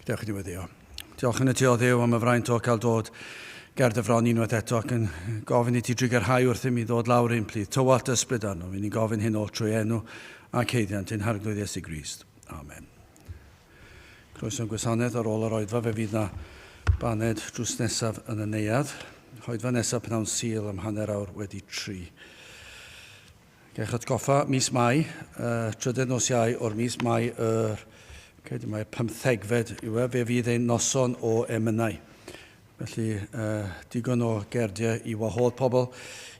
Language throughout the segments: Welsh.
Gadewch i ni weddio. Diolch yn y ti o Dduw am y fraint o cael dod ger dy fron unwaith eto ac yn gofyn i ti drugarhau wrthym i ddod lawr ein plith. Tywallt ysbryd arnom. I ni'n gofyn hyn oll trwy enw ac haeddiant ein Harglwydd Iesu Grist. Amen. Croeso i'n gwasanaeth ar ôl yr oedfa, fe fydd na baned drws nesaf yn y neuadd. Oedfa nesaf pnawn Sul am 3:30. Gaich atgoffa mis Mai, uh, trydydd nos Iau o'r mis Mai yr okay, mae pymthegfed yw e, fe fydd ein noson o emynau. Felly, uh, digon o gerdiau i wahodd pobl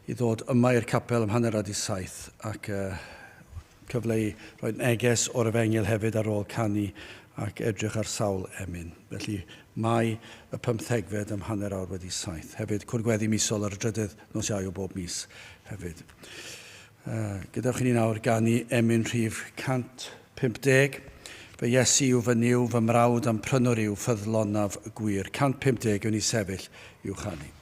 i ddod yma i'r capel am 7:30 ac uh, cyfle i roi neges o'r efengyl hefyd ar ôl canu ac edrych ar sawl emyn. Felly, Mai y pymthegfed am 7:30. Hefyd, cwrdd gweddi misol ar y drydydd nos Iau o bob mis hefyd. Uh, gadewch i ni nawr ganu emyn rhif 150. Fy Iesu yw fy Nuw, fy mrawd a'm prynwr yw, ffyddlonaf y gwir. 150 yw ni sefyll i'w chanu.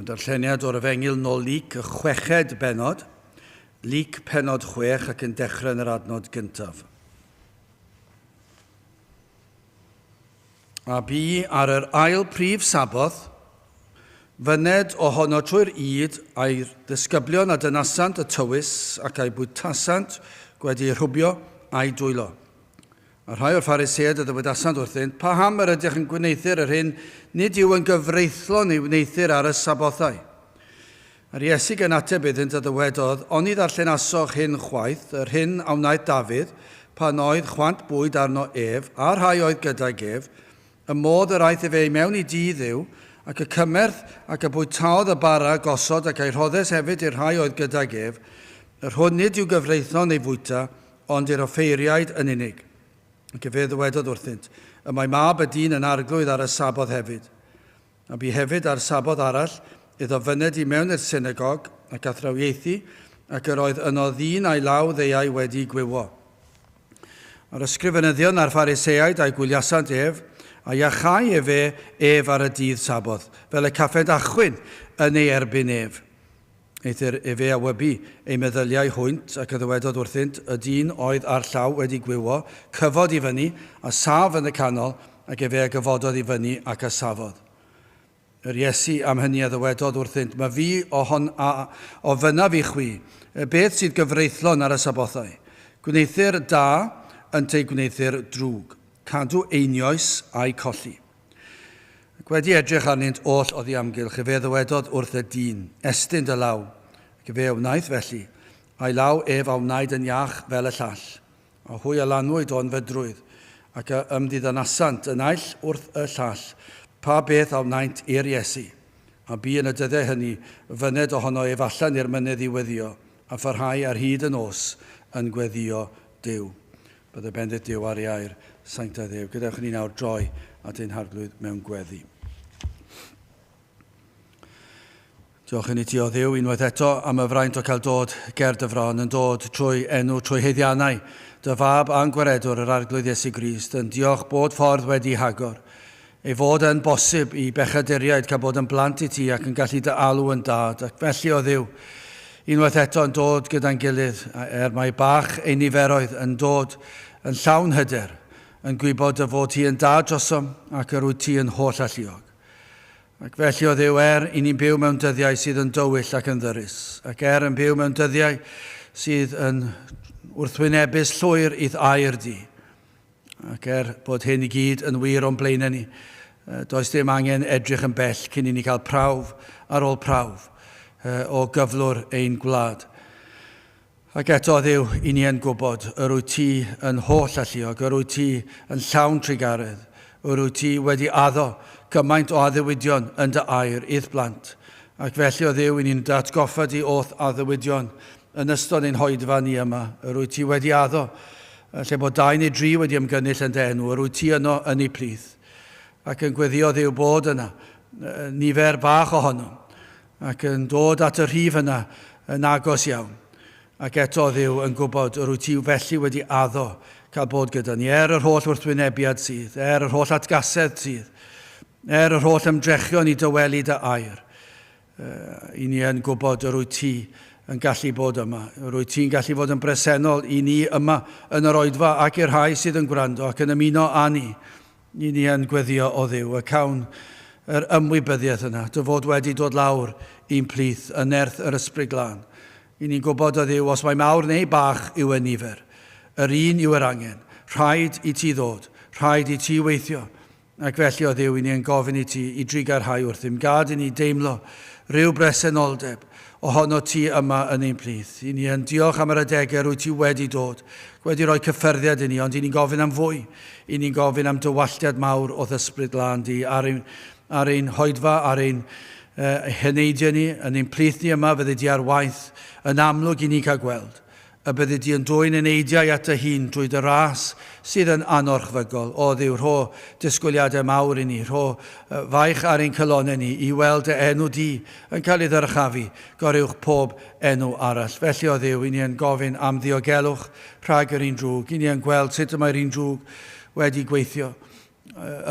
Mewn darlleniad o'r Efengyl nôl Luc, y chweched bennod, Luc pennod 6 ac yn dechrau yn yr adnod gyntaf. A bu ar yr ail prif Saboth, fyned ohono trwy'r ŷd, a'i ddisgyblion a dynasant y tywys, ac a'i bwytasant gwedi eu rhwbio a'u dwylo. A rhai o'r Phariseaid a ddywedasant wrthynt, Paham yr ydych yn gwneuthur yr hyn nid yw yn gyfreithlon ei wneuthur ar y Sabothau? A'r Iesu gan ateb iddynt a ddywedodd, Oni ddarllenasoch hyn chwaith, yr hyn a wnaeth Dafydd, pan oedd chwant bwyd arno ef, a'r rhai oedd gydag ef, y modd yr aeth efe i mewn i dŷ Dduw, ac y cymerth, ac y bwytaodd y bara gosod, ac a'i rhoddes hefyd i'r rhai oedd gydag ef, yr hwn nid yw gyfreithlon ei fwyta, ond i'r offeiriaid yn unig. Ac efe ddywedodd wrthynt, Y mae Mab y dyn yn arglwydd ar y Saboth hefyd. A bu hefyd ar Saboth arall iddo fyned i mewn i'r synagog ac athrawiaethu, ac yr oedd yno ddyn a'i law ddeuai wedi gwywo. A'r ysgrifenyddion a'r Phariseaid a'i gwyliasant ef, a iachai efe ef ar y dydd Saboth, fel y caffent achwyn yn ei erbyn ef. Eithr efe a wybu eu meddyliau hwynt, ac a ddywedodd wrthynt, Y dyn oedd â'r llaw wedi gwywo, cyfod i fyny, a saf yn y canol, ac efe a gyfododd i fyny ac a safodd. Yr Iesu am hynny a ddywedodd wrthynt, Myfi ohon a ofynnaf i chwi, beth sydd gyfreithlon ar y Sabothau? Gwneuthur da ynteu gwneuthur drwg, cadw einioes a'i colli. Ac wedi edrych arnynt oll oddi amgylch, efe ddywedodd wrth y dyn, Estyn dy law. Ac efe a wnaeth felly, a'i law ef a wnaed yn iach fel y llall. A hwy a lanwyd o ynfydrwydd, ac a ymddiddanasant y naill wrth y llall, pa beth a wnaent i'r Iesu. A bu yn y dyddiau hynny fyned ohono ef allan i'r mynydd i weddïo, a pharhau ar hyd y nos yn gweddïo Duw. Bydde bendith Duw ar ei air sanctaidd ef. Gadewch i ni nawr droi at ein Harglwydd mewn gweddi. Diolch i ti o Dduw unwaith eto am y fraint o cael dod ger dy fron, yn dod trwy enw, trwy haeddiannau dy fab a'n gwaredwr yr Arglwydd Iesu Grist, yn diolch bod ffordd wedi hagor. Ei fod yn bosib i bechaduriaid cael bod yn blant i ti ac yn gallu dy alw yn dad, ac felly, o Dduw, unwaith eto yn dod gyda'n gilydd, er mai bach ein niferoedd, yn dod yn llawn hyder, yn gwybod dy fod ti yn dad drosom ac yr wyt ti yn holl alluog. Ac felly, o Dduw, er i ni'n byw mewn dyddiau sydd yn dywyll ac yn ddyrys, ac er yn byw mewn dyddiau sydd yn wrthwynebus llwyr i'th air di, Ac er bod hyn i gyd yn wir o'n blaenau ni, does dim angen edrych yn bell cyn i ni cael prawf ar ôl prawf o gyflwr ein gwlad. Ac eto, Dduw, i ni yn gwybod yr wyt ti yn holl alluog, yr wyt ti yn llawn trugaredd, yr wyt ti wedi addo gymaint o addewidion yn dy air i'th blant. Ac felly, o Dduw, i ni'n dy atgoffa di o'th addewidion Yn ystod ein hoedfa ni yma, yr wyt ti wedi addo, lle bod dau neu dri wedi ymgynnull yn dy enw, yr wyt ti yno yn eu plith. Ac yn gweddio Dduw bod yna nifer bach ohonom, ac yn dod at y rhif yna yn agos iawn. Ac eto Dduw yn gwybod yr wyt ti felly wedi addo cael bod gyda ni, er yr holl wrthwynebiad sydd, er yr holl atgasedd sydd, er yr holl ymdrechion i dywelu dy air. I ni yn gwybod yr wyt ti yn gallu bod yma. Yr wyt ti'n gallu fod yn bresennol i ni yma yn yr oedfa ac i'r rhai sydd yn gwrando ac yn ymuno â ni. I ni yn gweddio o Dduw y cawn yr ymwybyddiaeth yna, dy fod wedi dod lawr i'n plith yn nerth yr Ysbryd Glân. I ni'n gwybod o Dduw, os mai mawr neu bach yw y nifer, yr un yw yr angen. Rhaid i ti ddod, rhaid i ti weithio, Ac felly, O Dduw, i ni yn gofyn i ti i drugarhau wrthym. Gad i ni deimlo rhyw bresenoldeb ohono ti yma yn ein plith. I ni yn diolch am yr adegau rwyt ti wedi dod, wedi rhoi cyffyrddiad i ni, ond i ni'n gofyn am fwy. I ni'n gofyn am dywalltiad mawr o'th ysbryd lân di ar ein, ar ein hoedfa, ar ein heneidiau ni, yn ein plith ni yma, fyddi di ar waith yn amlwg i ni cael gweld. Y byddi di yn dwyn eneidiau at dy hun drwy dy ras sydd yn anorchfygol. O Dduw, rho disgwyliadau mawr i ni, rho faich ar ein calonnau ni i weld dy enw di yn cael ei ddyrchafu goruwch pob enw arall. Felly, o Dduw, i ni yn gofyn am ddiogelwch rhag yr un drwg. I ni yn gweld sut y mae'r un drwg wedi gweithio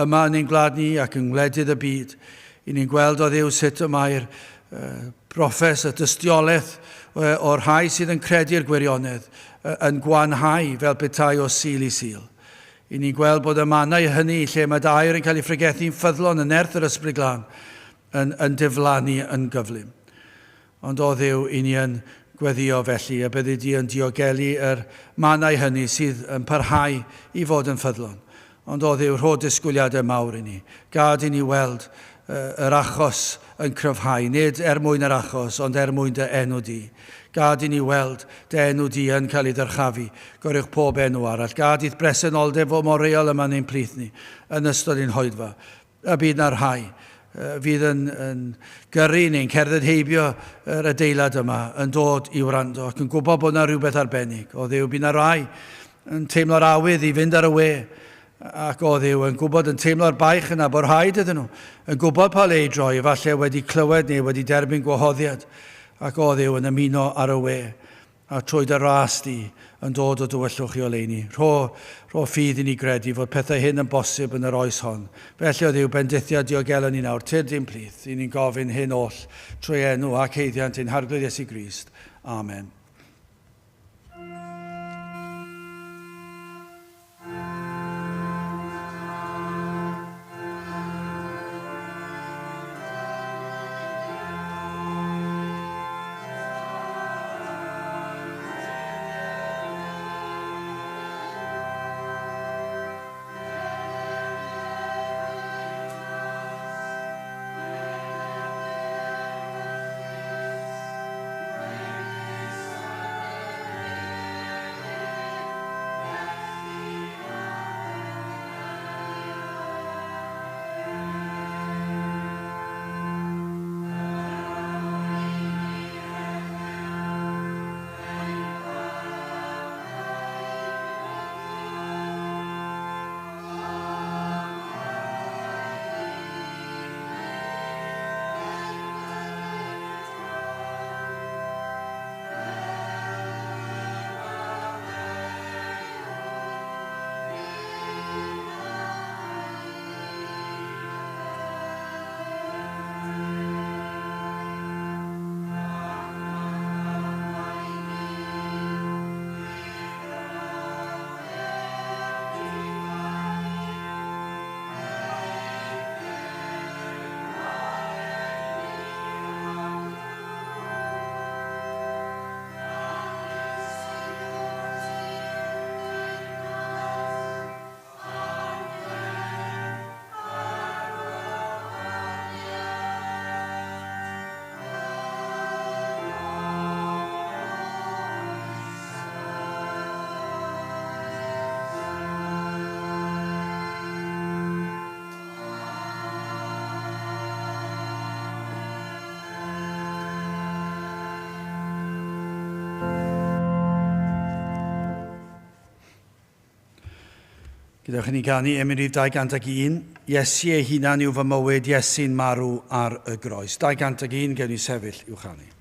yma yn ein gwlad ni ac yng ngwledydd y byd. I ni'n gweld o Dduw sut y mae'r broffes, y dystiolaeth o'r rhai sydd yn credu'r gwirionedd yn gwanhau fel petai o Sul i Sul. I ni'n gweld bod y mannau hynny lle mae dy air yn cael ei phregethu'n ffyddlon yn nerth yr Ysbryd Glân yn, yn diflannu yn gyflym. Ond o Dduw, i ni yn gweddïo felly y byddi di yn diogelu yr mannau hynny sydd yn parhau i fod yn ffyddlon. Ond o Dduw, rho disgwyliadau mawr i ni. Gad i ni weld yr achos yn cryfhau, nid er mwyn yr achos, ond er mwyn dy enw di. Gad i ni weld dy enw di yn cael ei ddyrchafu, goruwch pob enw arall. Gad i'th bresenoldeb fod mor reol yma yn ein plith ni, yn ystod ein hoedfa. A bydd 'na rhai fydd yn, yn gyrru neu'n cerdded heibio yr adeilad yma yn dod i wrando ac yn gwybod bod 'na rhywbeth arbennig. O Dduw, bydd 'na rai yn teimlo'r awydd i fynd ar y we ac o Dduw, yn gwybod, yn teimlo'r baich yna bod rhaid iddyn nhw, yn gwybod pa le i droi, efallai wedi clywed neu wedi derbyn gwahoddiad ac o Dduw yn ymuno ar y we. A trwy dy ras di, yn dod o dywyllwch i oleuni. Rho, rho ffydd i ni gredu fod pethau hyn yn bosib yn yr oes hon. Felly, O Dduw, bendithia diogela ni nawr, tyrd i'n plith. I ni'n gofyn hyn oll trwy enw ac haeddiant ein Harglwydd Iesu Grist. Amen. Gadewch i ni ganu emyn rhif 201, Iesu ei hunan yw fy mywyd, Iesu'n marw ar y groes. 201, gewn ni sefyll i'w chanu.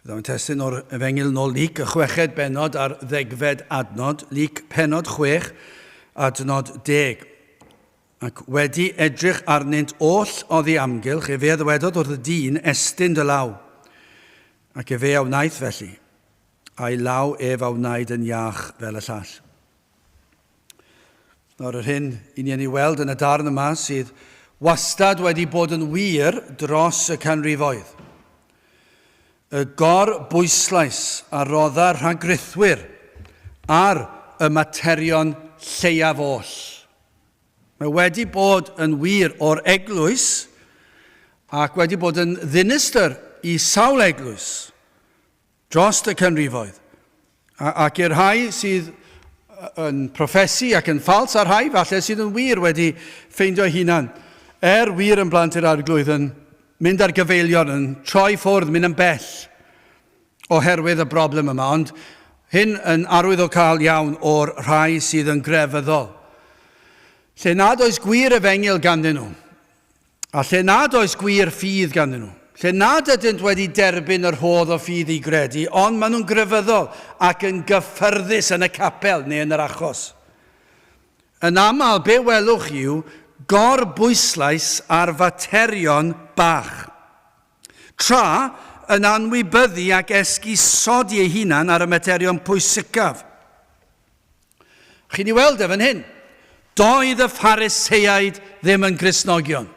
Byddaf yn testun o'r Efengyl nôl Luc, y chweched bennod a'r ddegfed adnod, Luc pennod 6, adnod 10. Ac wedi edrych arnynt oll oddi amgylch, efe a ddywedodd wrth y dyn, Estyn dy law. Ac efe a wnaeth felly, a'i law ef a wnaed yn iach fel y llall. Nawr, yr hyn i ni yn ei weld yn y darn yma sydd wastad wedi bod yn wir dros y canrifoedd. Y gor-bwyslais a rodda rhagrithwyr ar y materion lleiaf oll. Mae wedi bod yn wir o'r eglwys ac wedi bod yn ddinistr i sawl eglwys. Drost y canrifoedd. Ac i'r rhai sydd yn proffesu ac yn ffals, a'r rhai falle sydd yn wir wedi ffeindio hunan, er wir yn blant i'r arglwydd, yn mynd ar gyfeilion, yn troi ffwrdd, mynd yn bell oherwydd y broblem yma. Ond hyn yn arwyddocaol iawn o'r rhai sydd yn grefyddol. Lle nad oes gwir efengyl ganddyn nhw, A lle nad oes gwir ffydd ganddyn nhw, lle nad ydynt wedi derbyn y rhodd o ffydd i gredu, ond maen nhw'n grefyddol ac yn gyffyrddus yn y capel neu yn yr achos. Yn aml, be welwch yw gor-bwyslais ar faterion bach, tra yn anwybyddu ac esgusodi ei hunan ar y materion pwysicaf. Chi'n ei weld e fan hyn. Doedd y Phariseaid ddim yn Gristnogion.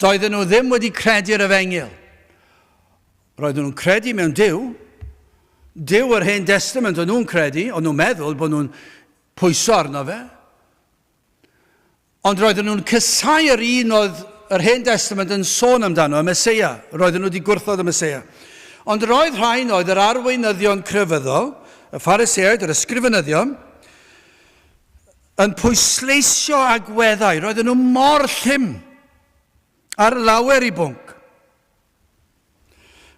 Doedden nhw ddim wedi credu'r efengyl. Roedden nhw'n credu mewn Duw. Duw yr Hen Destament o'n nhw'n credu, o'n nhw'n meddwl bod nhw'n pwyso arno fe. Ond roedden nhw'n casáu yr un oedd yr Hen Destament yn sôn amdano, y Meseia. Roedden nhw wedi gwrthod y Meseia. Ond roedd rhain oedd yr arweinyddion crefyddol, y Phariseaid, yr ysgrifenyddion, yn pwysleisio agweddau. Roedden nhw mor llym ar lawer i bwnc.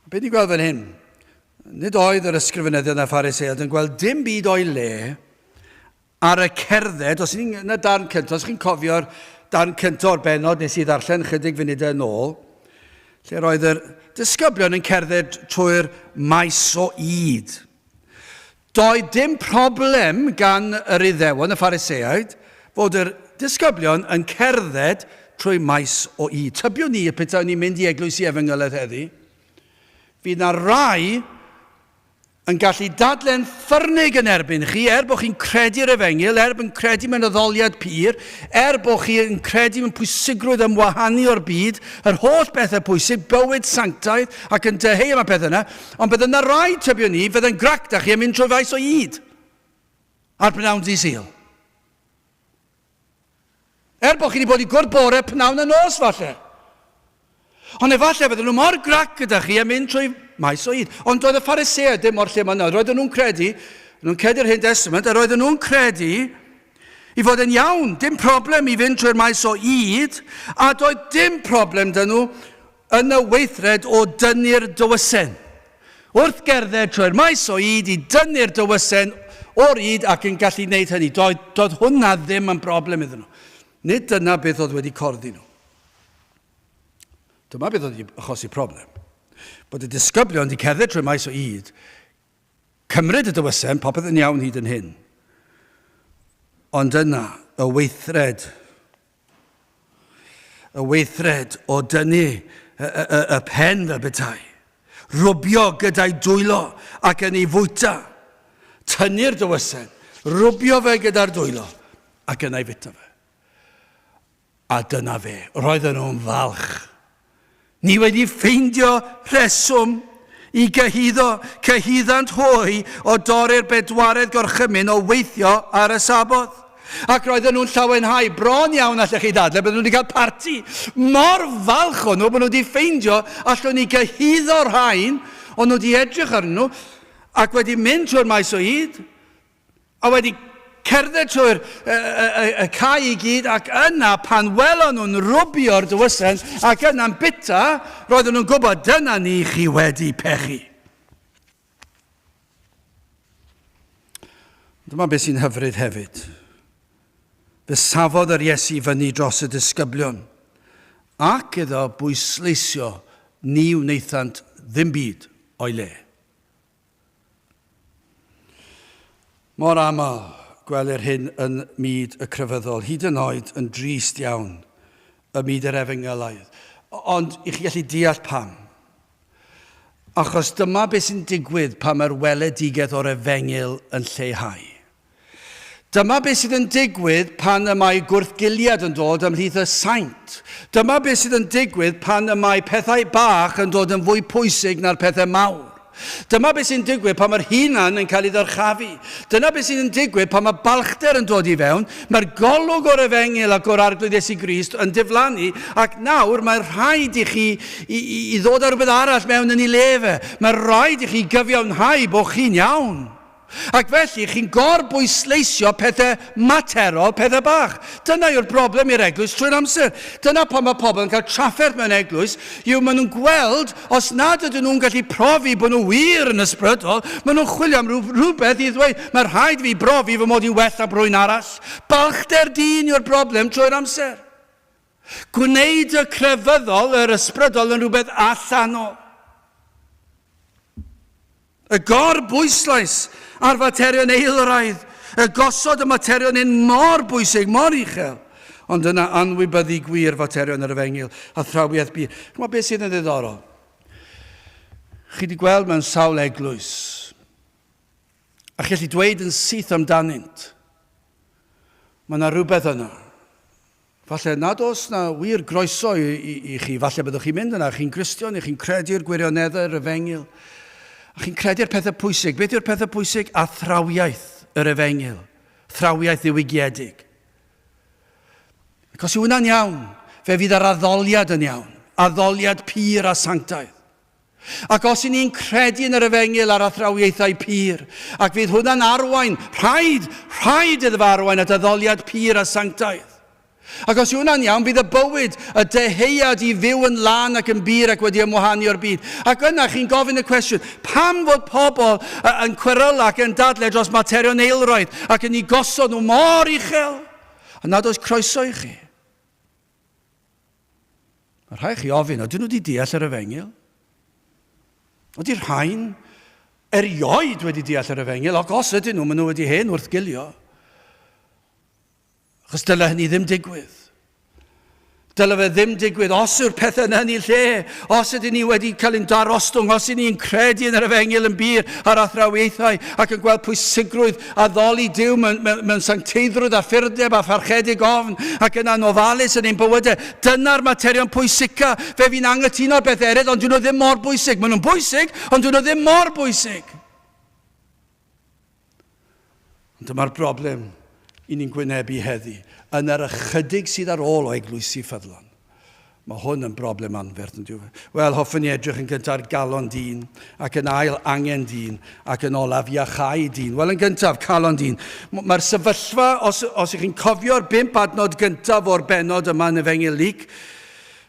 Be ni'n gweld fan hyn? Nid oedd yr ysgrifenyddion a'r Phariseaid yn gweld dim byd o'i le Ar y cerdded, os ni'n yn y darn cyntaf, os chi'n cofio'r darn cyntaf o'r bennod nes i ddarllen chydig funudau yn ôl, lle roedd yr disgyblion yn cerdded trwy'r maes o ŷd. Doedd dim problem gan yr Iddewon, y Phariseaid, fod yr disgyblion yn cerdded trwy maes o ŷd. Tybiwn ni y petawn ni'n mynd i eglwys i efengyledd heddi, fydd na rai yn gallu dadlau'n ffyrnig yn erbyn chi, er bod chi'n credu'r efengyl, er bod yn credu mewn addoliad pur, er bod chi'n credu mewn pwysigrwydd ymwahanu o'r byd, yr holl bethau pwysig, bywyd sanctaidd, ac yn dyheu am y pethau yna, ond bydd yna rai, tybiwn ni, fydd yn grac da chi yn mynd trwy faes o ŷd ar brynawn dydd Sul. Er bod chi wedi bod i gwrdd bore, pnawn a nos falle. Ond efallai fydden nhw mor grac gyda chi a mynd trwy maes o hyd. Ond doedd y Phariseaid ddim mor llym yna. Roedden nhw'n credu, nhw'n credu'r Hen Testament, a roedden nhw'n credu i fod yn iawn, dim problem i fynd trwy'r maes o hyd, a doedd dim problem dyn nhw yn y weithred o dynnu'r dywysen. Wrth gerdded trwy'r maes o ŷd i dynnu'r dywysen o'r ŷd ac yn gallu gwneud hynny. Doedd, doedd hwnna ddim yn broblem iddyn nhw. Nid dyna beth oedd wedi corddi nhw. Dyma beth oedd wedi achosi problem. Bod y disgyblion wedi cerdded trwy'r maes o ŷd, cymryd y dywysen, popeth yn iawn hyd yn hyn. Ond yna, y weithred Y weithred o dynnu y, y, y, y pen fel petai. Rwbio gyda'i dwylo ac yn ei fwyta. Tynnu'r dywysen, rwbio fe gyda'r dwylo ac yna ei fwyta fe. A dyna fe, roedden nhw'n falch. Ni wedi ffeindio rheswm i gyhuddo, cyhuddant hwy o dorri'r bedwaredd gorchymyn o weithio ar y Saboth. Ac roedden nhw'n llawenhau, bron iawn allech chi ddadlau, bydden nhw wedi cael parti. Mor falch o'n nhw bod nhw wedi ffeindio allwn ni gyhuddo'r rhain, o'n nhw wedi edrych arnyn nhw ac wedi mynd trwy'r maes o hyd. A wedi cerdded trwy'r y, y, y, y cae i gyd, ac yna pan welon nhw'n rwbio'r dywysen, ac yna'n bita, roedden nhw'n gwybod, dyna ni chi wedi pechu. Dyma beth sy'n hyfryd hefyd. Fe safodd yr Iesu fyny dros y disgyblion, ac iddo bwysleisio ni wnaethant ddim byd o'i le. Mor aml gwelir hyn yn myd y crefyddol, hyd yn oed yn drist iawn ym myd yr efengylaidd. Ond i chi gallu deall pam. Achos dyma beth sy'n digwydd pan mae'r weledigaeth o'r efengyl yn lleihau. Dyma beth sydd yn digwydd pan y mae gwrthgiliad yn dod ymhlith y saint. Dyma beth sydd yn digwydd pan y mae pethau bach yn dod yn fwy pwysig na'r pethau mawr. Dyma beth sy'n digwydd pan mae'r hunan yn cael ei ddyrchafu. Dyna beth sy'n digwydd pan mae balchder yn dod i fewn. Mae'r golwg o'r efengyl ac o'r Arglwydd Iesu Grist yn diflannu, ac nawr mae rhaid i chi i, i, i ddod â rhywbeth arall mewn yn ei le fe. Mae rhaid i chi gyfiawnhau bod chi'n iawn. Ac felly, chi'n gorbwysleisio pethau materol, pethau bach. Dyna yw'r broblem i'r eglwys trwy'r amser. Dyna pam mae pobl yn cael trafferth mewn eglwys, yw maen nhw'n gweld, os nad ydyn nhw'n gallu profi bod nhw wir yn ysbrydol, maen nhw'n chwilio am rhywbeth i ddweud, mae rhaid fi brofi fy mod i'n well na rhywun arall. Balchder dyn yw'r broblem trwy'r amser. Gwneud y crefyddol, yr ysbrydol, yn rhywbeth allanol. Y gor-bwyslais ar faterion eilraid, y gosod y materion hyn mor bwysig, mor uchel, ond yna anwybyddu gwir faterion yr efengyl, athrawiaeth bur. Chymod beth sydd yn ddiddorol? Chi wedi gweld mewn sawl eglwys, a chi allu dweud yn syth amdanynt, mae yna rhywbeth yna. Falle nad oes 'na wir groeso i, i, i chi. Falle byddwch chi'n mynd yna, chi'n Gristion, chi'n credu'r gwirioneddau, yr efengyl, a chi'n credu'r pethau pwysig. Beth yw'r pethau pwysig? Athrawiaeth yr efengyl, athrawiaeth ddiwygiedig. Ac os yw hwnna'n iawn, fe fydd yr addoliad yn iawn, addoliad pur a sanctaidd. Ac os y'n ni'n credu yn yr efengyl a'r athrawiaethau pur, ac fydd hwnna'n arwain, rhaid, rhaid iddo fe arwain at addoliad pur a sanctaidd. Ac os yw hwnna'n iawn, bydd y bywyd, y deheuad i fyw yn lân ac yn bur ac wedi ymwahanu o'r byd. Ac yna chi'n gofyn y cwestiwn, pam fod pobl yn cweryla ac yn dadle dros materion eilraid ac yn eu gosod nhw mor uchel, a nad oes croeso i chi? Mae rhai chi ofyn, ydyn nhw wedi deall yr efengyl? Ydy rhain erioed wedi deall yr efengyl? Ac os ydyn nhw, maen nhw wedi hen wrthgilio. Achos dyle hynny ddim digwydd. Dyle fe ddim digwydd. Os yw'r pethau yn hynny lle, os ydyn ni wedi cael ein darostwng, os ydyn ni'n credu yn yr efengyl yn bur a'r athrawiaethau ac yn gweld pwysigrwydd addoli Duw mewn, mewn, mewn sancteiddrwydd a phurdeb a pharchedig ofn ac yna'n ofalus yn ein bywydau. Dyna'r materion pwysica. Fe fi'n anghytuno ar beth eraill, ond dyn nhw ddim mor bwysig. Maen nhw'n bwysig, ond dyn nhw ddim mor bwysig. Ond dyma'r broblem i ni'n gwynebu heddi, yn yr ychydig sydd ar ôl o eglwysi ffyddlon. Mae hwn yn broblem anferth, yn dyw e? Wel, hoffwn i edrych yn gyntaf ar galon dyn, ac yn ail angen dyn, ac yn olaf iachau dyn. Wel, yn gyntaf, calon dyn. Mae'r sefyllfa, os, os ych chi'n cofio'r bump adnod gyntaf o'r bennod yma yn Efengyl Luc,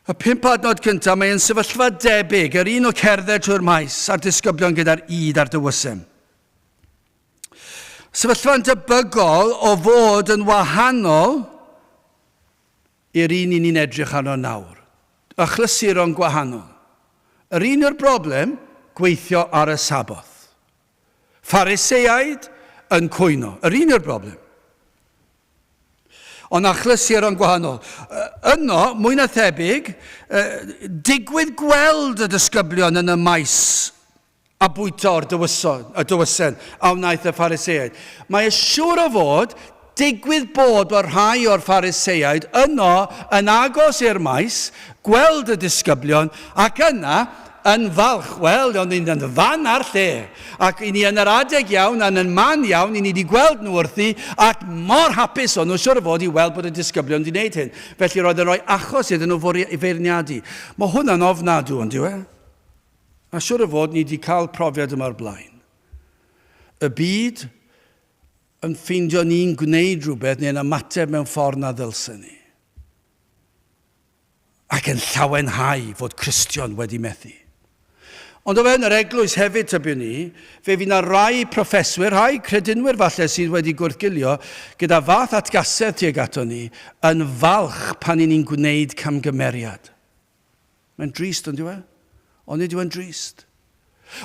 y pump adnod cyntaf, mae'n sefyllfa debyg, yr un o cerdded trwy'r maes a'r disgyblion gyda'r ŷd a'r dywysem. Sefyllfa'n debygol o fod yn wahanol i'r un i ni'n edrych arno nawr. Achlysuron gwahanol. Yr un yw'r broblem, gweithio ar y Saboth. Phariseaid yn cwyno. Yr un yw'r broblem. Ond achlysuron gwahanol. Yno, mwy na thebyg, digwydd gweld y disgyblion yn y maes a bwyta o'r dywyson, y dywysen a wnaeth y Phariseaid. Mae e siŵr o fod digwydd bod bod rhai o'r Phariseaid yno yn agos i'r maes, gweld y disgyblion, ac yna yn falch, wel, o'n i'n yn fan a'r lle, ac i ni yn yr adeg iawn, a'n yn man iawn, i ni wedi gweld nhw wrthi, ac mor hapus o'n nhw siŵr o fod i weld bod y disgyblion wedi gwneud hyn. Felly roedd yn rhoi achos iddyn nhw feirniadu. Mae hwnna'n ofnadw, ond yw e? A siwr o fod ni wedi cael profiad yma o'r blaen. Y byd yn ffeindio ni'n gwneud rhywbeth neu'n ymateb mewn ffordd na ddylsen ni. Ac yn llawenhau fod Cristion wedi methu. Ond o fewn yr eglwys hefyd, tybiwn ni, fe fydd na rai proffeswyr, rhai credinwyr falle sydd wedi gwrthgilio gyda fath atgasedd tuag ato ni, yn falch pan i ni'n gwneud camgymeriad. Mae'n drist, ond yw e? Ond nid yw e'n drist.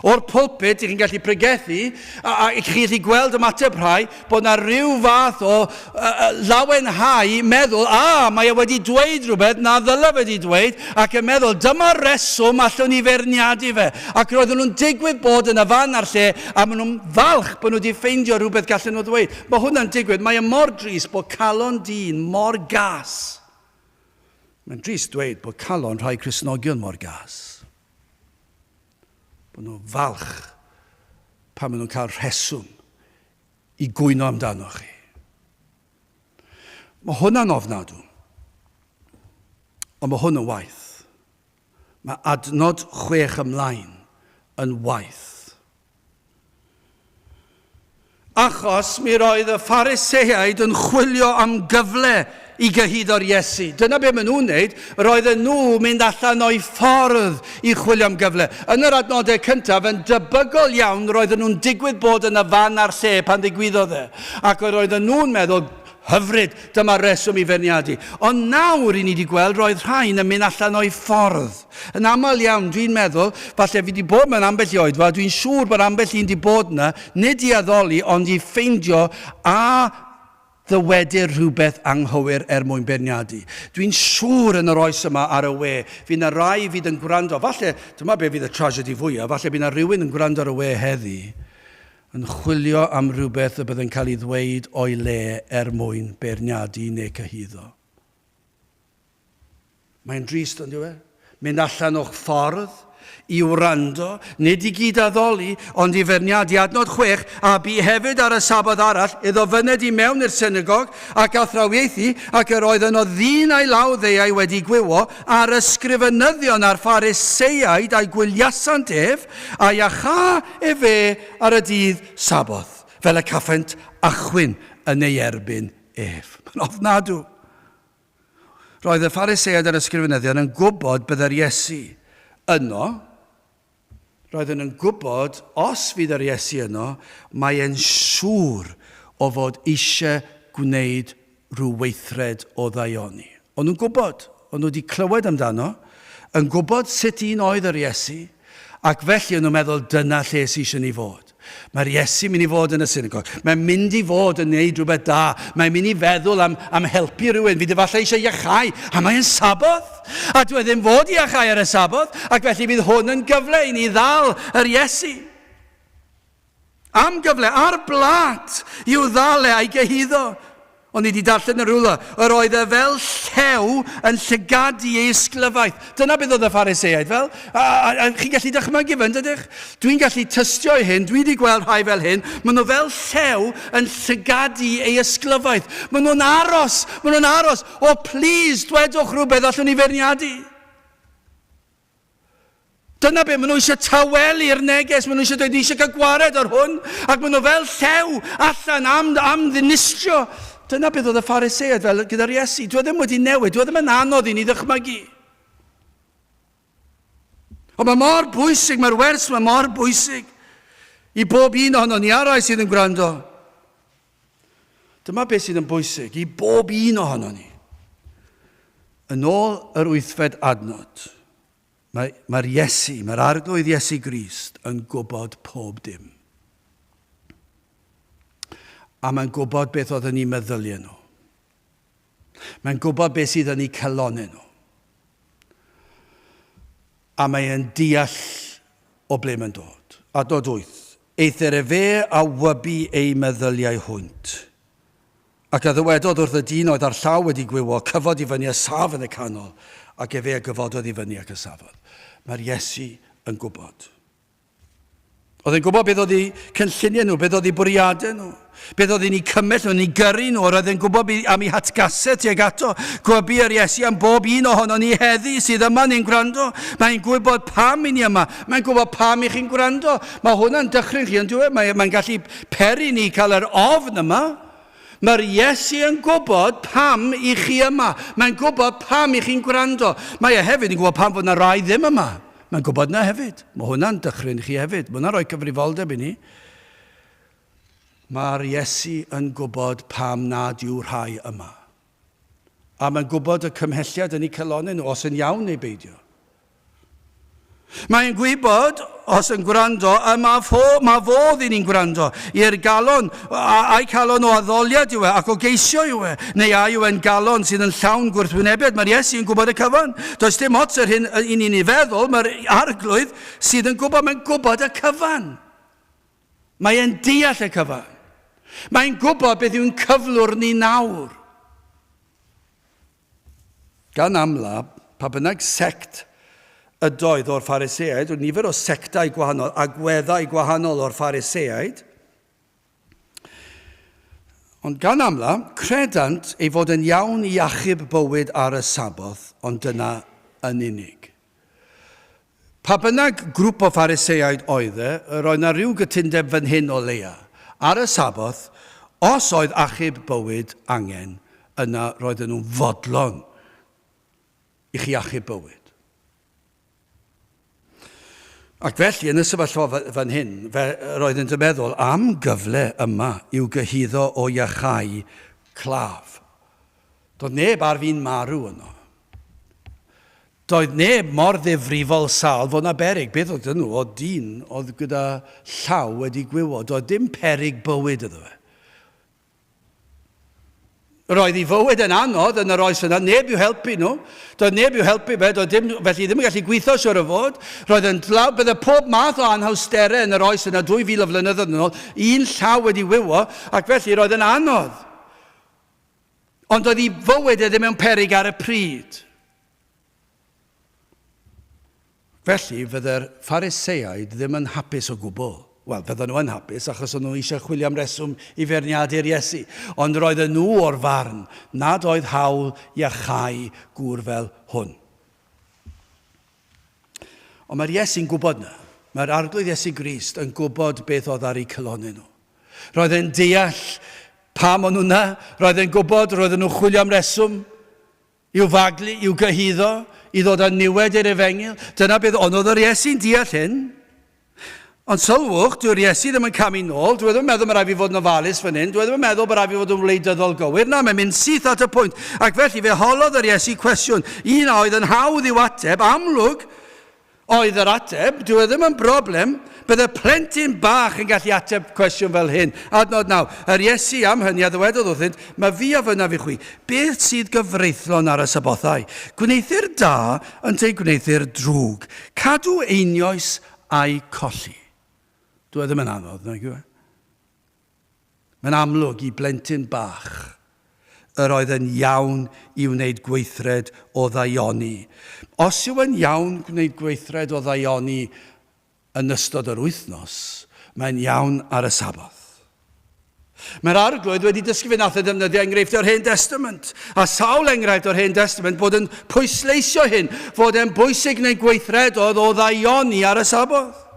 O'r pulpit, i chi'n gallu pregethu, a, a i chi'n gallu gweld ymateb rhai, bod na rhyw fath o uh, lawenhau meddwl, a, mae e wedi dweud rhywbeth na ddyle wedi dweud, ac yn meddwl, dyma'r reswm allwn ni feirniadu fe. Ac roedden nhw'n digwydd bod yn y fan a'r lle, a maen nhw'n falch bod nhw wedi ffeindio rhywbeth gallen nhw ddweud. Mae hwnna'n digwydd. Mae e mor drist bod calon dyn mor gas. Mae'n drist dweud bod calon rhai Cristnogion mor gas. Bod nhw'n falch pan maen nhw'n cael rheswm i gwyno amdano chi. Mae hwnna'n ofnadw. Ond mae hwn yn waith. Mae adnod chwech ymlaen yn waith. Achos mi roedd y Phariseaid yn chwilio am gyfle i gyhuddo'r Iesu. Dyna be maen nhw'n wneud. Roedden nhw mynd allan o'i ffordd i chwilio am gyfle. Yn yr adnodau cyntaf, yn debygol iawn, roedden nhw'n digwydd bod yn y fan a'r lle pan ddigwyddodd e. Ac roedden nhw'n meddwl, hyfryd, dyma reswm i feirniadu. Ond nawr, i ni wedi gweld, roedd rhain yn mynd allan o'i ffordd. Yn aml iawn, dwi'n meddwl, falle fi wedi bod mewn ambell i oedfa, dwi'n siŵr bod ambell un wedi bod yna, nid i addoli, ond i ffeindio a ddywedir rhywbeth anghywir er mwyn beirniadu. Dwi'n siŵr yn yr oes yma ar y we, fydd 'na rai fydd yn gwrando, falle, dyma be fydd y tragedy fwyaf, falle bydd 'na rhywun yn gwrando ar y we heddi, yn chwilio am rhywbeth y bydd yn cael ei ddweud o'i le er mwyn beirniadu neu cyhuddo. Mae'n drist, ond yw e? Mynd allan o'ch ffordd i wrando, nid i gyd-addoli, ond i feirniadu. Adnod 6, a bu hefyd ar y Saboth arall iddo fyned i mewn i'r synagog ac athrawiaethu, ac yr oedd yno ddyn a'i law ddeuai wedi gwywo, a'r ysgrifenyddion a'r Phariseaid a'i gwyliasant ef, a iachâ efe ar y dydd Saboth, fel y caffent achwyn yn ei erbyn ef. Mae'n ofnadw. Roedd y Phariseaid a'r ysgrifenyddion yn gwybod byddai'r Iesu yno. Roedden nhw'n gwybod os fydd yr Iesu yno, mae e'n siŵr o fod eisiau gwneud rhyw weithred o ddaioni. O'n nhw'n gwybod, o'n nhw wedi clywed amdano, yn gwybod sut un oedd yr Iesu, Ac felly o'n nhw'n meddwl, dyna lle sydd eisiau ni fod. Mae'r Iesu mynd i fod yn y synagog. Mae'n mynd i fod yn neud rhywbeth da. Mae'n mynd i feddwl am, am helpu rhywun. Fydd efallai eisiau iachau. A mae'n Saboth. A dwi e ddim fod i iachau ar y Saboth. Ac felly fydd hwn yn gyfle i ni ddal yr Iesu. Am gyfle, ar blat, i'w ddal e a'i gyhuddo. O'n i wedi darllen yn rhywle, yr oedd e fel llew yn llygadu ei ysglyfaeth. Dyna beth oedd y Phariseaid fel. A, a, a chi'n gallu dychmygu fe, ydych? Dwi'n gallu tystio i hyn, dwi wedi gweld rhai fel hyn. Maen nhw fel llew yn llygadu ei ysglyfaeth. Maen nhw'n aros, maen nhw'n aros. O, please, dwedwch rhywbeth allwn ni feirniadu. Dyna be maen nhw eisiau tawelu'r neges, maen nhw eisiau dweud, ni eisiau cael gwared ar hwn, ac maen nhw fel llew allan am, am ddinistrio. Dyna beth oedd y Phariseaid fel gyda'r Iesu. Dwi e ddim wedi newid, dwi e ddim yn anodd i ni ddychmygu. Ond mae mor bwysig, mae'r wers mae mor bwysig i bob un ohono ni a'r rai sydd yn gwrando. Dyma beth sydd yn bwysig i bob un ohono ni. Yn ôl yr wythfed adnod, Mae, mae'r Iesu, mae'r Arglwydd Iesu Grist yn gwybod pob dim. A mae'n gwybod beth oedd yn eu meddyliau nhw. Mae'n gwybod beth sydd yn eu calonnau nhw. A mae'n deall o ble mae'n dod. Adnod 8. Eithr efe a wybu eu meddyliau hwynt. Ac a ddywedodd wrth y dyn oedd â'r llaw wedi gwywo, Cyfod i fyny a saf yn y canol. Ac efe a gyfododd i fyny ac a safodd. Mae'r Iesu yn gwybod. Oedd e'n gwybod beth oedd eu cynlluniau nhw, beth oedd eu bwriadau nhw, beth oedd yn eu cymell nhw, yn eu gyrru nhw. Roedd e'n gwybod am eu hatgasau tuag ato. Gwybu yr Iesu am bob un ohono ni heddi sydd yma neu'n gwrando. Mae'n gwybod pam i ni yma. Mae'n gwybod pam i chi'n gwrando. Mae hwnna'n dychryn chi, yn dwi? Mae'n mae gallu peri ni cael yr ofn yma. Mae'r Iesu yn gwybod pam i chi yma. Mae'n gwybod pam i chi'n gwrando. Mae e hefyd yn gwybod pam fod yna rai ddim yma. Mae'n gwybod na hefyd. Mae hwnna'n dychryn chi hefyd. Mae hwnna'n rhoi cyfrifoldeb i ni. Mae'r Iesu yn gwybod pam nad yw rhai yma. A mae'n gwybod y cymhelliad yn eu calonnau nhw, os yn iawn neu beidio. Mae'n gwybod, os yn gwrando, y mae, fo, mae fodd i ni'n gwrando i'r galon, a'i calon o addoliad yw e, ac o geisio yw e, neu a yw e'n galon sydd yn llawn gwrthwynebiad. Mae'r Iesu yn gwybod y cyfan. Does dim ots yr hyn i ni'n ei feddwl, mae'r arglwydd sydd yn gwybod, mae'n gwybod y cyfan. Mae e'n deall y cyfan. Mae'n gwybod beth yw'n cyflwr ni nawr. Gan amla, pa bynnag sect ydoedd o'r Phariseaid, roedd nifer o sectau gwahanol, agweddau gwahanol o'r Phariseaid. Ond gan amla, credant ei fod yn iawn i achub bywyd ar y Saboth, ond dyna yn unig. Pa bynnag grŵp o Phariseaid oedd e, yr oedd 'na ryw gytundeb fan hyn o leia. Ar y Saboth, os oedd achub bywyd angen, yna roedden nhw'n fodlon i chi achub bywyd. Ac felly, yn y sefyllfa fan hyn, fe roeddynt yn meddwl am gyfle yma i'w gyhuddo o iachau claf. Doedd neb ar fin marw yno. Doedd neb mor ddifrifol sâl fod 'na beryg. Beth oedd 'da nhw? Oedd dyn oedd gyda llaw wedi gwywo. Doedd dim peryg bywyd iddo fe. Roedd ei fywyd yn anodd yn yr oes yna, neb i'w helpu nhw. Doedd neb i'w helpu fe, doedd dim, felly ddim yn gallu gweithio siwr o fod. Roedd yn dlawd, bydde pob math o anhawsterau yn yr oes yna 2000 o flynyddoedd yn ôl, un llaw wedi wywo, ac felly roedd yn anodd. Ond doedd ei fywyd e ddim mewn peryg ar y pryd. Felly, fydde'r Phariseaid ddim yn hapus o gwbl. Wel, fydden nhw yn hapus achos o'n nhw eisiau chwilio am reswm i feirniadu'r Iesu. Ond roedden nhw o'r farn nad oedd hawl iachau gŵr fel hwn. Ond mae'r Iesu'n gwybod 'na. Mae'r Arglwydd Iesu Grist yn gwybod beth oedd ar eu calonnau nhw. Roedd e'n deall pam o'n nhw 'na. Roedd e'n gwybod, roedden nhw'n chwilio am reswm i'w faglu, i'w gyhuddo, i ddod â niwed i'r efengyl. Dyna beth, ond oedd yr Iesu'n deall hyn. Ond sylwch, dyw'r Iesu ddim yn camu nôl, dyw e ddim yn meddwl mae rhaid fi fod yn ofalus fan hyn, dyw e ddim yn meddwl bod rhaid fi fod yn wleidyddol gywir, na, mae'n mynd syth at y pwynt. Ac felly fe holodd yr Iesu cwestiwn, un a oedd yn hawdd i'w ateb, amlwg oedd yr ateb, dyw e ddim yn broblem, bydde plentyn bach yn gallu ateb cwestiwn fel hyn. Adnod 9, yr Iesu am hynny a ddywedodd wrthynt, mae fi a fynaf i chwi, beth sydd gyfreithlon ar y Sabothau? Gwneuthur da ynteu gwneuthur drwg? Cadw einioes a'u colli. Dyw e ddim yn anodd, nag yw e? Mae'n amlwg i blentyn bach yr oedd yn iawn i wneud gweithred o ddaioni. Os yw yn iawn gwneud gweithred o ddaioni yn ystod yr wythnos, mae'n iawn ar y Saboth. Mae'r Arglwydd wedi dysgu fe nath e ddefnyddio enghreifftiau o'r Hen Destament, a sawl enghraifft o'r Hen Destament bod yn pwysleisio hyn, fod e'n bwysig neu gweithredodd o ddaioni ar y Saboth.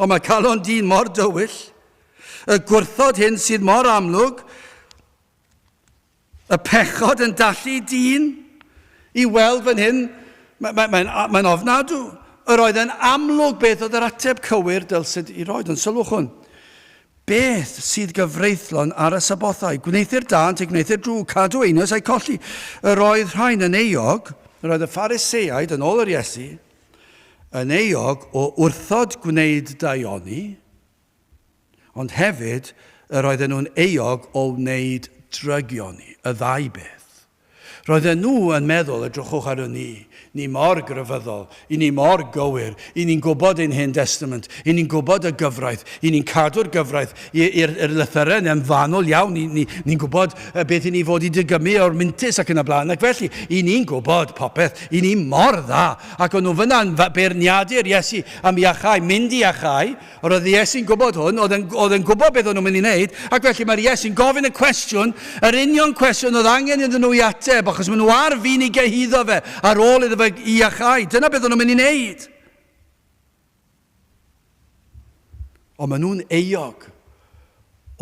Ond mae calon dyn mor dywyll, y gwrthod hyn sydd mor amlwg, Y pechod yn dallu dyn i weld fan hyn, mae'n mae, mae, mae ofnadw. Yr oedd yn amlwg beth oedd yr ateb cywir dylsyd i roed, ond sylwch hwn. Beth sydd gyfreithlon ar y sabothau? Gwneuthur da yn gwneuthur drwg, cadw einioes a'i colli. Yr oedd rhain yn euog, yr oedd y Phariseaid yn ôl yr Iesu, yn euog o wrthod gwneud daioni, Ond hefyd, yr oedden nhw'n euog o wneud drygioni, y ddau beth. Roedden nhw yn meddwl, edrychwch arno ni, ni mor grefyddol, i ni mor gywir, i ni'n gwybod ein Hen Destament, i ni'n gwybod y gyfraith, i ni'n cadw'r gyfraith, i'r lythyren yn fanwl iawn, ni'n ni, ni gwybod beth i ni fod i dygymu o'r mintys ac yn y blaen, ac felly, i ni'n gwybod popeth, i ni mor dda, ac o'n nhw fyna'n beirniadu'r Iesu am iachau, mynd i iachau, Yr oedd Iesu'n gwybod hwn, oedd yn, oedd yn gwybod beth o'n nhw'n mynd i wneud, ac felly mae'r Iesu'n gofyn y cwestiwn, yr union cwestiwn oedd angen iddyn nhw i ateb, achos maen nhw ar fin i gyhuddo fe ar ôl iddo fe i iachau. Dyna beth o'n nhw'n mynd i wneud. Ond maen nhw'n euog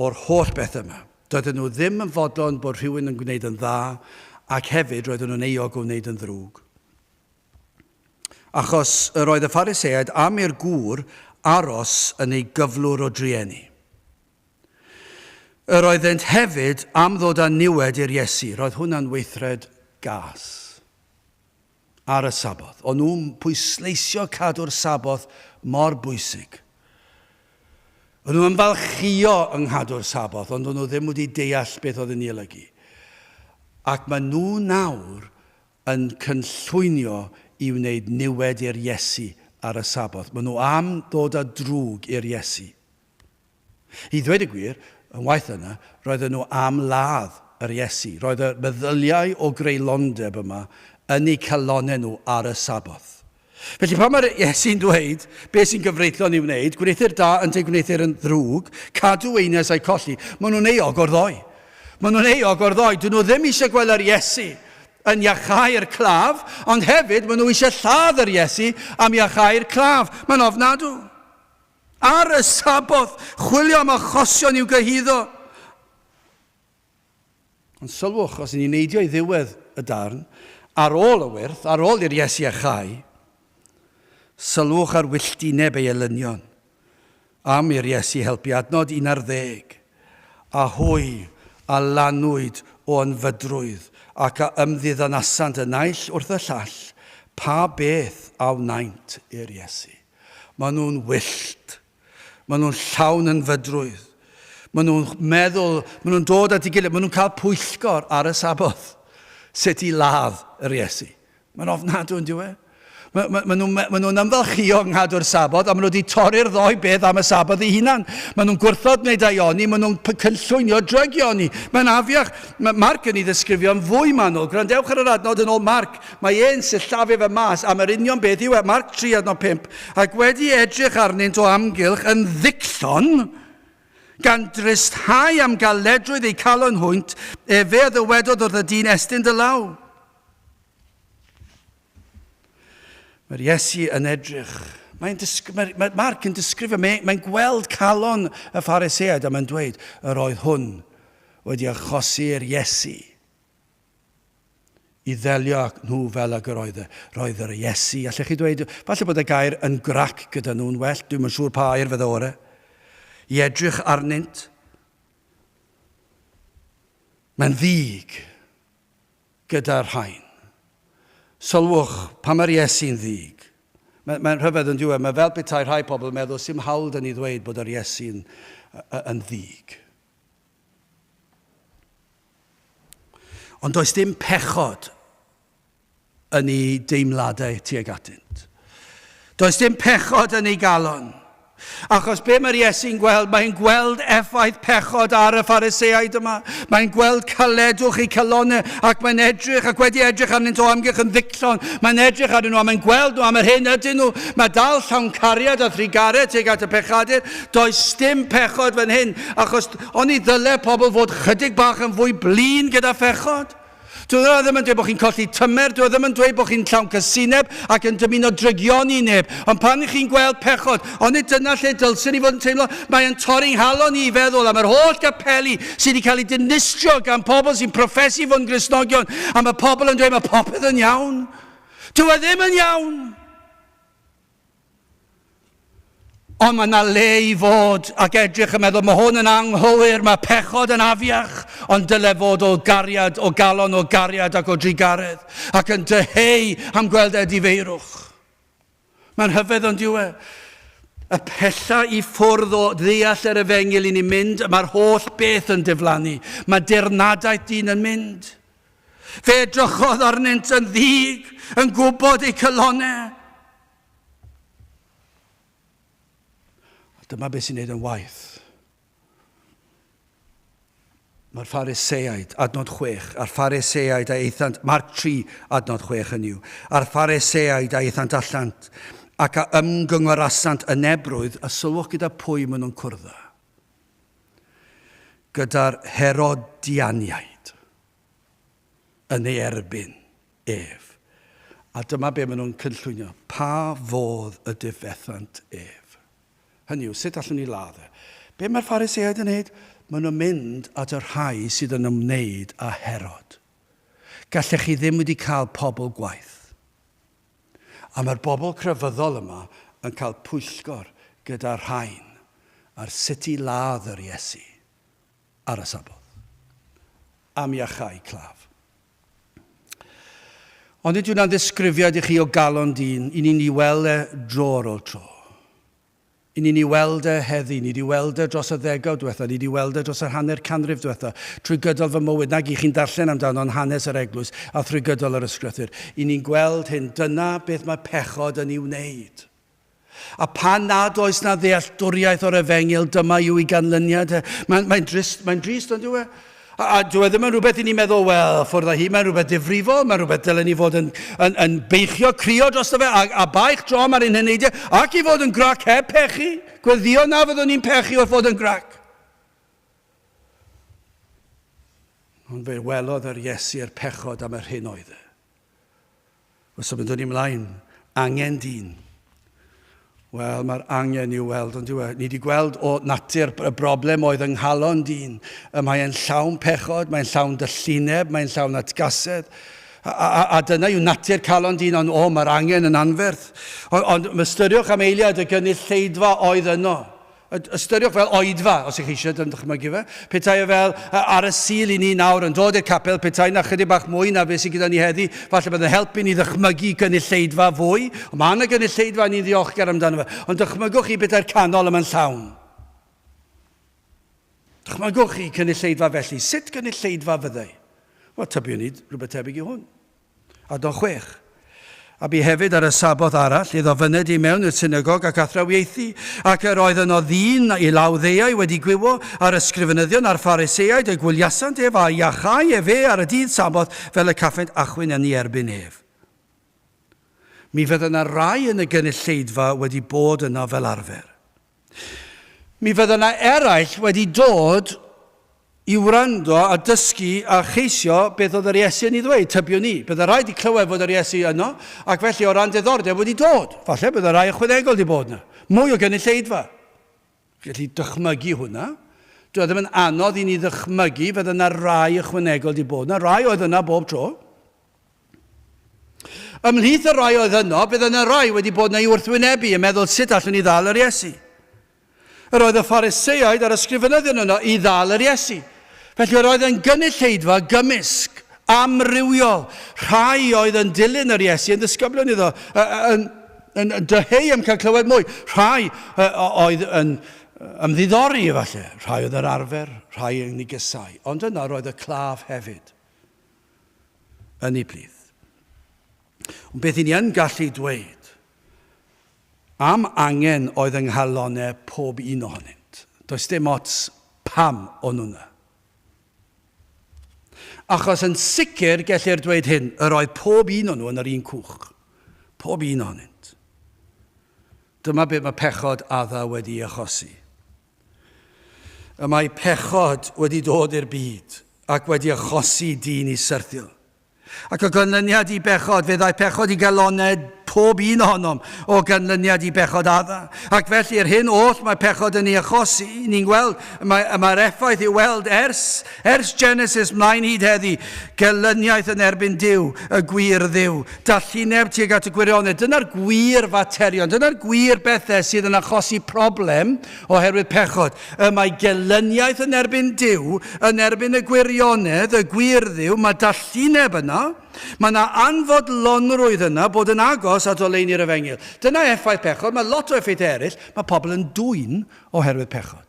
o'r holl beth yma. Doedden nhw ddim yn fodlon bod rhywun yn gwneud yn dda, ac hefyd roedden nhw'n euog o wneud yn ddrwg. Achos yr oedd y Phariseaid am i'r gŵr aros yn ei gyflwr o drueni. Yr oeddent hefyd am ddod â niwed i'r Iesu. Roedd hwnna'n weithred gas ar y Saboth. O'n nhw'n pwysleisio cadw'r Saboth mor bwysig. O'n nhw'n ymfalchïo yng nghadw'r Saboth, ond o'n nhw ddim wedi deall beth oedd yn ei olygu. Ac maen nhw nawr yn cynllwynio i wneud niwed i'r Iesu ar y Saboth. Maen nhw am ddod â drwg i'r Iesu. I ddweud y gwir, yn waeth yna, roedden nhw am ladd yr Iesu. Roedd y meddyliau o greulondeb yma yn eu calonnau nhw ar y Saboth. Felly pan mae'r Iesu'n dweud beth sy'n gyfreithlon i'w wneud, gwneuthur da ynteu gwneuthur yn ddrwg, cadw einioes a'i colli, maen nhw'n euog o'r ddoi. Maen nhw'n euog o'r ddoi. Dyn nhw ddim eisiau gweld yr Iesu yn iachau'r claf, ond hefyd maen nhw eisiau lladd yr Iesu am iachau'r claf. Mae'n ofnadw. Ar y Saboth, chwilio am achosion i'w gyhuddo. Ond sylwch, os ni'n neidio i ddiwedd y darn, ar ôl y wyrth, ar ôl i'r Iesu iachau, sylwch ar wylltineb ei elynion, am i'r Iesu helpu adnod 11, a hwy a lanwyd o ynfydrwydd ac a ymddiddanasant y naill wrth y llall, pa beth a wnaent i'r Iesu. Maen nhw'n wyllt. Maen nhw'n llawn ynfydrwydd. Maen nhw'n meddwl, maen nhw'n dod at ei gilydd, maen nhw'n cael pwyllgor ar y Saboth sut i ladd yr Iesu. Mae'n ofnadw yn diwe. Maen ma, ma nhw'n ma nhw ymfalchio yng nghadw'r Saboth, a maen nhw wedi torri'r ddoi beth am y Saboth ei hunan. Maen nhw'n gwrthod wneud daioni, maen nhw'n cynllwynio drygioni. Mae'n afiach. Mae Marc yn ei ddisgrifio'n fwy manwl. Gwrandewch ar yr adnod yn ôl Marc. Mae e'n sillafu fe mas am yr union beth yw e. Marc 3 adnod 5. Ac wedi edrych arnynt o amgylch yn ddigllon, gan dristhau am galedrwydd eu calon hwynt, efe a ddywedodd wrth y dyn, Estyn dy law. Mae'r Iesu yn edrych. Mae'n mae, mae Marc yn disgrifio, mae'n mae gweld calon y Phariseaid a mae'n dweud, yr oedd hwn wedi achosi'r Iesu i ddelio â nhw fel ag yr oedd e. Roedd yr Iesu, allech chi dweud, falle bod y gair yn grac gyda nhw'n well, dwi'm yn siŵr pa air fydde ore, i edrych arnynt. Mae'n ddig gyda'r rhain. Sylwch, pan mae'r Iesu'n ddig, mae'n mae rhyfedd yn diwedd, mae fel petai rhai pobl yn meddwl sy'm hawl dyn ni ddweud bod yr Iesu'n yn ddig. Ond does dim pechod yn ei deimladau tuag atynt. Does dim pechod yn ei galon. Achos be mae'r Iesu'n gweld? Mae'n gweld effaith pechod ar y Phariseaid yma. Mae'n gweld caledwch eu calonau ac mae'n edrych ac wedi edrych arnynt o amgylch yn ddicllon. Mae'n edrych arnyn nhw a mae'n gweld nhw am yr hyn ydyn nhw. Mae dal llawn cariad a thrugaredd tuag at y pechadur. Does dim pechod fan hyn, achos oni ddyle pobl fod chydig bach yn fwy blin gyda phechod? Dwi e ddim yn dweud bod chi'n colli tymer, dwi e ddim yn dweud bod chi'n llawn casineb ac yn dymuno drygioni neb, ond pan chi'n gweld pechod, onid dyna lle dylswn i fod yn teimlo? Mae yn torri nghalon i i feddwl am yr holl gapeli sydd wedi cael eu dinistrio gan pobl sy'n proffesu fod yn Gristnogion, a mae pobl yn dweud mae popeth yn iawn. Dwi e ddim yn iawn. Ond mae yna le i fod ac edrych yn meddwl, mae hwn yn anghywir, mae pechod yn afiach, ond dyle fod o gariad, o galon, o gariad ac o drugaredd, ac yn dyheu am gweld edifeirwch. Mae'n rhyfedd ond yw e. Y pella i ffwrdd o ddeall yr efengyl i ni mynd, mae'r holl beth yn diflannu. Mae dirnadaeth dyn yn mynd. Fe edrychodd arnynt yn ddig, yn gwybod eu calonnau. A dyma beth sy'n neud yn waith. Mae'r Phariseaid, adnod 6, a'r Phariseaid a aethant, Marc 3, adnod 6 yn yw, a'r Phariseaid a aethant allan ac a ymgyngorasant yn ebrwydd, a sylwch gyda pwy maen nhw'n cwrdd â. Gyda'r Herodianiaid yn ei erbyn ef. A dyma be maen nhw'n cynllwynio. Pa fodd y difethant ef? Hynny yw, sut allwn ni ladd e? Be mae'r Phariseaid yn wneud? Maen nhw'n mynd at y rhai sydd yn ymwneud â Herod. Gallech chi ddim wedi cael pobl gwaith. A mae'r bobl crefyddol yma yn cael pwyllgor gyda'r rhain ar sut i ladd yr Iesu ar y Saboth. Am iachau claf. Ond nid yw'n ddisgrifiad i chi o galon dyn, i ni'n ei weld e dro ar ôl tro. I ni'n ei weld e heddi, ni wedi weld e dros y ddegawd diwetha, ni wedi weld e dros yr hanner canrif diwetha, trwy gydol fy mywyd, nag i chi'n darllen amdano yn hanes yr eglwys a thrwy gydol yr ysgrythur. I ni'n gweld hyn, dyna beth mae pechod yn ei wneud. A pan nad oes na ddealltwriaeth o'r efengyl, dyma yw ei ganlyniad e. Mae'n mae drist, mae'n drist, ond yw e? A, a dyw e ddim yn rhywbeth i ni meddwl, wel, ffwrdd â hi, mae'n rhywbeth difrifol, mae'n rhywbeth dylen ni fod yn, yn, yn beichio, crio drosto fe, a, a baich drom ar ein heneidiau, ac i fod yn grac heb pechu. Gweddio na fyddwn ni'n pechu wrth fod yn grac. Ond fe welodd yr Iesu yr pechod am yr hyn oedd e. Wel, symudwn ni mlaen. Angen dyn. Wel, mae'r angen i'w weld, ond yw e? Ni wedi gweld o natur y broblem oedd yng nghalon dyn. Y mae'n llawn pechod, mae'n llawn dyllineb, mae'n llawn atgasedd. A, a, a dyna yw natur calon dyn, ond o, mae'r angen yn anferth. Ond, ond ystyriwch am eiliad y gynulleidfa oedd yno. Ystyriwch fel oedfa, os ych chi eisiau dychmygu fe. Petai e fel ar y Sul i ni nawr yn dod i'r capel, petai na chydig bach mwy na beth sydd gyda ni heddi, falle bydd yn helpu ni ddychmygu gynulleidfa fwy. Ond mae yna gynulleidfa ni'n ddiolchgar amdano fe. Ond dychmygwch chi petai'r canol yma'n llawn. Dychmygwch chi cynulleidfa felly. Sut gynulleidfa fyddai? Wel, tybiwn ni rhywbeth tebyg i hwn. Adnod 6. A bu hefyd ar y Saboth arall iddo fyned i mewn i'r synagog ac athrawiaethu, ac yr oedd yno ddyn i law ddeau wedi gwywo, a'r ysgrifenyddion a'r Phariseaid y gwyliasant ef, a iachai efe ar y dydd Saboth, fel y caffent achwyn yn ei erbyn ef. Mi fydda yna rai yn y gynulleidfa wedi bod yno fel arfer. Mi fydda yna eraill wedi dod i wrando a dysgu a cheisio beth oedd yr Iesu yn ei ddweud, tybiwn i. Bydde rhai wedi clywed fod yr Iesu yno, ac felly o ran diddordeb wedi dod. Falle bydde rhai ychwanegol wedi bod yna. Mwy o gynulleidfa. Gallu dychmygu hwnna. Doedd e ddim yn anodd i ni ddychmygu fydde yna rai ychwanegol wedi bod yna. Rai oedd yna bob tro. Ymhlith y rhai oedd yno, bydd yna rai wedi bod yna i wrthwynebu, yn meddwl sut allwn ni ddal yr Iesu. Yr oedd y Phariseaid a'r ysgrifenyddion yno i ddal yr Iesu. Felly yr oedd yn gynulleidfa gymysg, amrywiol. Rhai oedd yn dilyn yr Iesu, yn ddisgyblion iddo, yn, yn, yn dyheu am cael clywed mwy. Rhai oedd yn ymddiddori efallai. Rhai oedd yr arfer, rhai yn ei gysau. Ond yna roedd y claf hefyd. yn ei plith. Ond beth i ni yn gallu dweud am angen oedd yng nghalonau pob un ohonynt. Does dim ots pam o'n nhw yna. Achos yn sicr gellir dweud hyn, yr oedd pob un o'n nhw yn yr un cwch. Pob un ohonynt. Dyma beth mae pechod Adda wedi achosi. Y mae pechod wedi dod i'r byd ac wedi achosi dyn i syrthio. Ac o ganlyniad i bechod, fe ddaeth pechod i galonau pob un ohonom o ganlyniad i bechod Adda. Ac felly, yr hyn oll mae pechod yn ei achosi, ni'n gweld, mae'r mae effaith i'w weld ers, ers Genesis mlaen hyd heddi, gelyniaeth yn erbyn Duw, y gwir Dduw, dallineb tuag at y gwirionedd. Dyna'r gwir faterion, dyna'r gwir bethau sydd yn achosi problem oherwydd pechod. Y mae gelyniaeth yn erbyn Duw, yn erbyn y gwirionedd, y gwir Dduw, mae dallineb yna, mae yna anfodlonrwydd yna bod yn agos at oleuni'r efengyl. Dyna effaith pechod, mae lot o effeithiau eraill, mae pobl yn dwyn oherwydd pechod.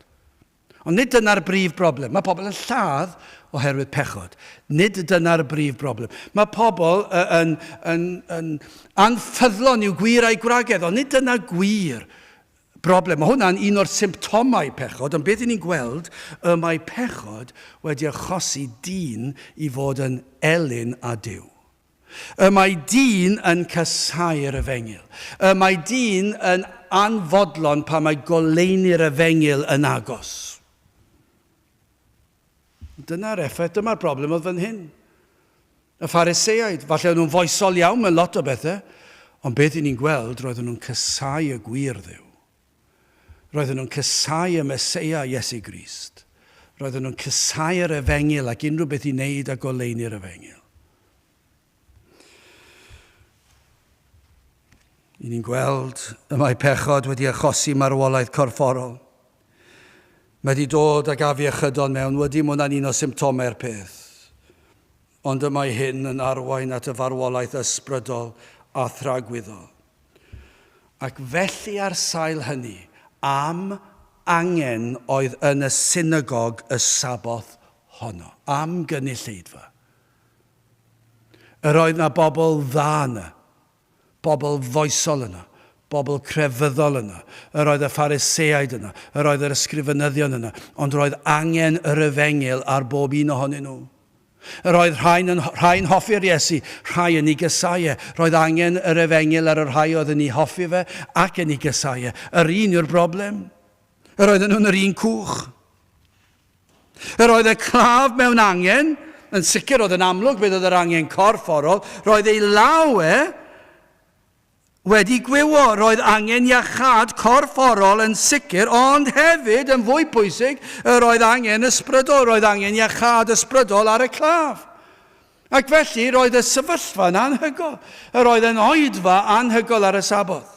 Ond nid dyna'r brif broblem. Mae pobl yn lladd oherwydd pechod. Nid dyna'r brif broblem. Mae pobl yn, yn, yn anffyddlon i'w gwir a'i gwragedd, ond nid dyna gwir broblem. Mae hwnna'n un o'r symptomau pechod, ond beth i ni'n gweld, y mae pechod wedi achosi dyn i fod yn elyn a Duw. Y mae dyn yn casáu'r efengyl. Y mae dyn yn anfodlon pan mae goleuni'r efengyl yn agos. Dyna'r effaith, dyma'r broblem oedd fan hyn. Y Phariseaid, falle o'n nhw'n foesol iawn mewn lot o bethau, ond beth i ni'n gweld, roedden nhw'n casáu y gwir Dduw. Roedden nhw'n casáu y Meseia, Iesu Grist. Roedden nhw'n casáu'r efengyl ac unrhyw beth i wneud â goleuni'r efengyl. I ni'n gweld y mae pechod wedi achosi marwolaeth corfforol. Mae wedi dod ag afiechydon mewn, wedi mae hwnna'n un o symptomau'r peth. Ond y mae hyn yn arwain at y farwolaeth ysbrydol a thragwyddol. Ac felly ar sail hynny, am angen oedd yn y synagog y Saboth honno, am gynulleidfa. Yr oedd 'na bobl dda yna, bobl foesol yna, bobl crefyddol yna, yr oedd y Phariseaid yna, yr oedd yr ysgrifenyddion yna, ond roedd angen yr efengyl ar bob un ohonyn nhw. Yr oedd rhain yn, rhai'n hoffi'r Iesu, rhai yn ei gysau e. Roedd angen yr efengyl ar y rhai oedd yn ei hoffi fe ac yn ei gysau e. Yr un yw'r broblem. Yr oedden nhw'n yr un cwch. Yr oedd y claf mewn angen, yn sicr oedd yn amlwg beth oedd yr angen corfforol, roedd ei law e wedi gwywo, roedd angen iachâd corfforol yn sicr, ond hefyd, yn fwy pwysig, yr oedd angen ysbrydol, roedd angen iachâd ysbrydol ar y claf. Ac felly, roedd y sefyllfa'n anhygoel. Yr oedd yn oedfa anhygoel ar y Saboth.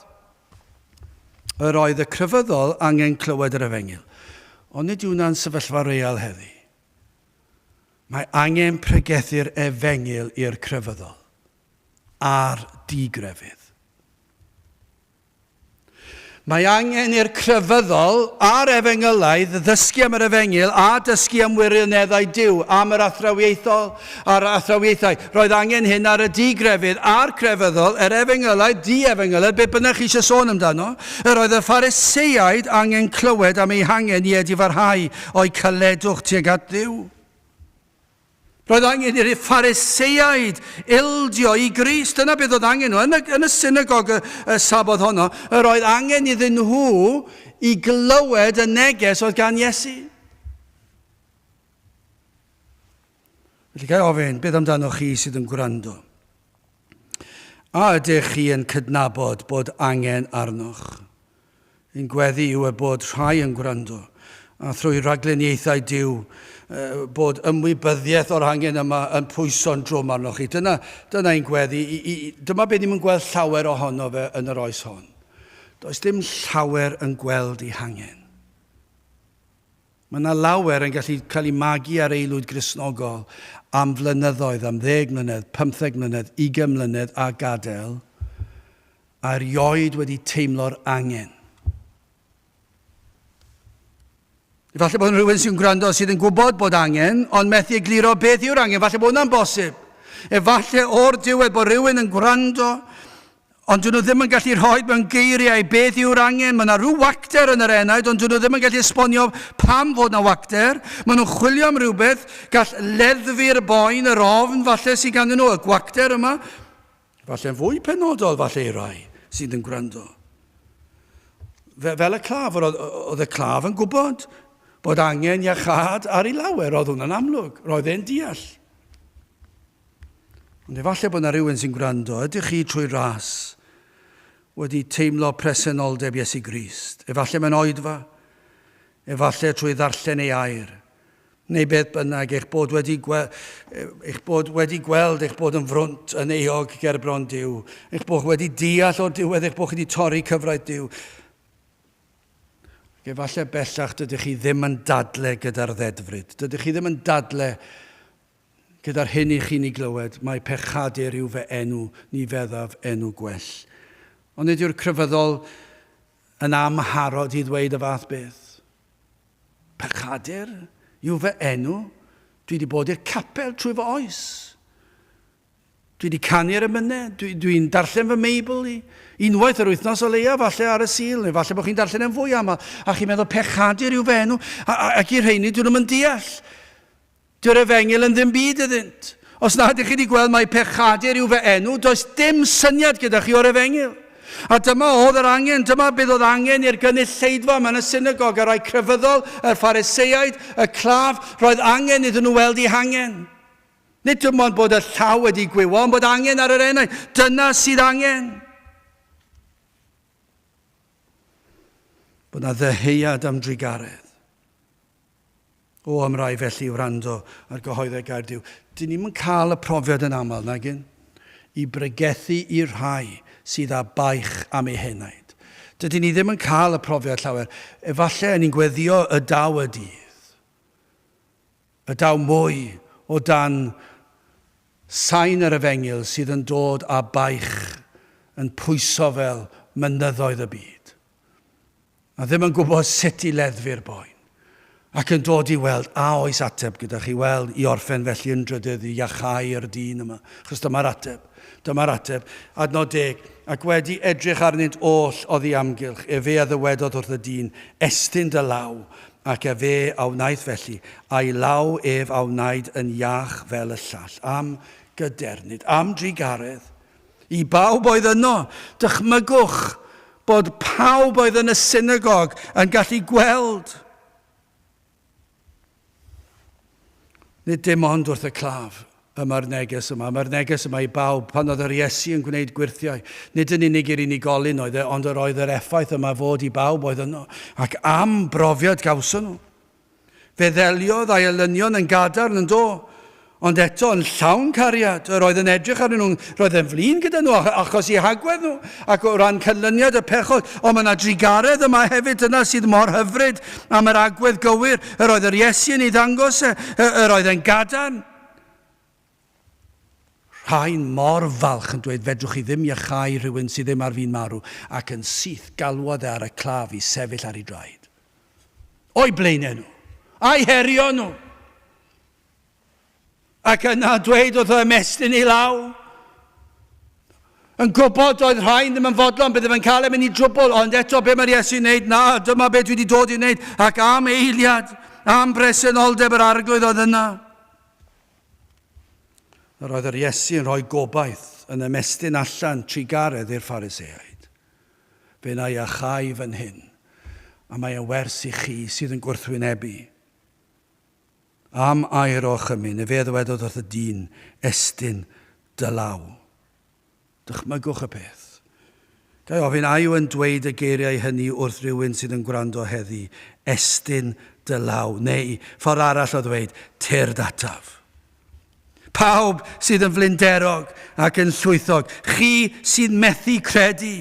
Yr oedd y crefyddol angen clywed yr efengyl. Ond nid yw hwnna'n sefyllfa real heddi. Mae angen pregethu'r efengyl i'r crefyddol a'r digrefydd. Mae angen i'r crefyddol a'r efengylaidd ddysgu am yr efengyl a dysgu am wirioneddau Duw, am yr athrawiaethol a'r athrawiaethau. Roedd angen hyn ar y digrefydd a'r crefyddol, yr efengylaidd, di-efengylaidd, beth bynnag chi eisiau sôn amdano. Yr oedd y Phariseaid angen clywed am eu hangen i edifarhau o'u caledwch tuag at Dduw. Roedd angen i'r Phariseaid ildio i Grist. Dyna beth oedd angen nhw. Yn y, yn y synagog y, y Saboth honno, yr oedd angen iddyn nhw i glywed y neges oedd gan Iesu. Felly gael ofyn, beth amdanoch chi sydd yn gwrando? A ydych chi yn cydnabod bod angen arnoch? Ein gweddi yw er bod rhai yn gwrando, a thrwy ragluniaethau Duw, bod ymwybyddiaeth o'r angen yma yn pwyso'n drwm arnoch chi. Dyna, dyna ein gweddi. I, i, dyma beth ni'n gweld llawer ohono fe yn yr oes hon. Does dim llawer yn gweld ei hangen. Mae yna lawer yn gallu cael eu magu ar aelwyd Gristnogol am flynyddoedd, am ddeg mlynedd, pymtheg mlynedd, ugain mlynedd a gadael, a erioed wedi teimlo'r angen. Efallai bod rhywun sy'n gwrando sydd yn gwybod bod angen, ond methu egluro beth yw'r angen. Falle bod hwnna'n bosib. Efallai o'r diwedd bod rhywun yn gwrando Ond dyn nhw ddim yn gallu rhoi mewn geiriau beth yw'r angen. Mae yna rhyw wacter yn yr enaid, ond dyn nhw ddim yn gallu esbonio pam fod yna wacter. Maen nhw'n chwilio am rhywbeth gall leddfu'r boen, yr ofn falle sydd ganddyn nhw, y gwacter yma. Falle'n fwy penodol falle i rai sydd yn gwrando. Fe, fel y claf, oedd, oedd y claf yn gwybod bod angen iachâd ar ei lawer, oedd hwnna'n amlwg, roedd e'n deall. Ond efallai bod yna rhywun sy'n gwrando, ydych chi trwy ras wedi teimlo presenoldeb Iesu Grist? Efallai mewn oedfa, efallai trwy ddarllen ei air, neu beth bynnag, eich bod wedi, eich bod wedi gweld eich bod yn frwnt yn euog ger bron Duw, eich bod wedi deall o'r diwedd eich bod chi wedi torri cyfraith Duw. Ac efallai bellach dydych chi ddim yn dadle gyda'r ddedfryd. Dydych chi ddim yn dadle Gyda'r hyn i chi'n ei glywed, mai pechadur yw fy enw, ni feddaf enw gwell. Ond nid yw'r crefyddol yn amharod i ddweud y fath beth. Pechadur yw fy enw, dwi wedi bod i'r capel trwy fy oes. Dwi wedi canu'r emynau, dwi'n dwi, darllen fy Meibl i, unwaith yr wythnos o leia, falle ar y Sul, neu falle bod chi'n darllen e'n fwy aml, a chi'n meddwl pechadur yw fy enw, a, a, ac i'r rheini dyn nhw'n deall. Dyw'r efengyl yn ddim byd iddynt. Os na ydych chi wedi gweld mai pechadur yw fy enw, does dim syniad gyda chi o'r efengyl. A dyma oedd yr angen, dyma beth oedd angen i'r gynulleidfa yma yn y synagog, y rhai crefyddol, y Phariseaid, y claf, roedd angen iddyn nhw weld eu hangen. Nid dim ond bod y llaw wedi gwywo, ond bod angen ar yr enaid. Dyna sydd angen. Bod yna ddyheuad am drugaredd. O, am rai felly i wrando ar gyhoeddau gair Duw. Dyn ni'm yn cael y profiad yn aml, nagyn? I bregethu i'r rhai sydd â baich am eu henaid. Dydyn ni ddim yn cael y profiad llawer. Efallai ni'n gweddio y daw y dydd. Y daw mwy o dan sain yr efengyl sydd yn dod â baich yn pwyso fel mynyddoedd y byd. A ddim yn gwybod sut i leddfu'r boen. Ac yn dod i weld, a oes ateb gyda chi? Wel, i orffen felly yn drydydd, i iachau'r dyn yma. Achos dyma'r ateb. Dyma'r ateb. Adnod deg. Ac wedi edrych arnynt oll oddi amgylch, efe a ddywedodd wrth y dyn, Estyn dy law. Ac efe a wnaeth felly, a'i law ef a wnaed yn iach fel y llall. Am gydernid, am drugaredd. I bawb oedd yno, dychmygwch bod pawb oedd yn y synagog yn gallu gweld. Nid dim ond wrth y claf y mae'r neges yma. Mae'r neges yma i bawb pan oedd yr Iesu yn gwneud gwyrthiau. Nid yn unig i'r unigolyn oedd e, ond yr oedd yr effaith yma fod i bawb oedd yno. Ac am brofiad gawson nhw. Fe ddeliodd â'i elynion yn gadarn, yn do, ond eto yn llawn cariad. Yr oedd yn edrych arnyn nhw, roedd e'n flin gyda nhw achos eu hagwedd nhw, ac o ran canlyniad y pechod, ond mae yna drugaredd yma hefyd, dyna sydd mor hyfryd am yr agwedd gywir. Yr oedd yr Iesu yn ei ddangos e, yr oedd e'n gadarn. Rhain mor falch yn dweud fedrwch chi ddim iachau rhywun sydd ddim ar fin marw, ac yn syth galwodd e ar y claf i sefyll ar ei draed. O'i blaenau nhw, a'i herio nhw. Ac yna dweud wrtho ymestyn ei law. Yn gwybod oedd rhain ddim yn fodlon, bydde fe'n cael ei mynd i drwbl, ond eto be mae'r Iesu'n wneud? Na, dyma be dwi wedi dod i wneud, ac am eiliad, am bresenoldeb yr arglwydd oedd yna. Yr oedd yr Iesu yn rhoi gobaith yn ymestyn allan trugaredd i'r Phariseaid. Fe wna i achau fan hyn, a mae e'n wers i chi sydd yn gwrthwynebu. Am air o orchymyn, efe a ddywedodd wrth y dyn, Estyn dy law. Dychmygwch y peth. Ga i ofyn, a yw yn dweud y geiriau hynny wrth rywun sydd yn gwrando heddi, Estyn dy law, neu, ffordd arall o ddweud, Tyrd ataf. Pawb sydd yn flinderog ac yn llwythog, chi sydd methu credu.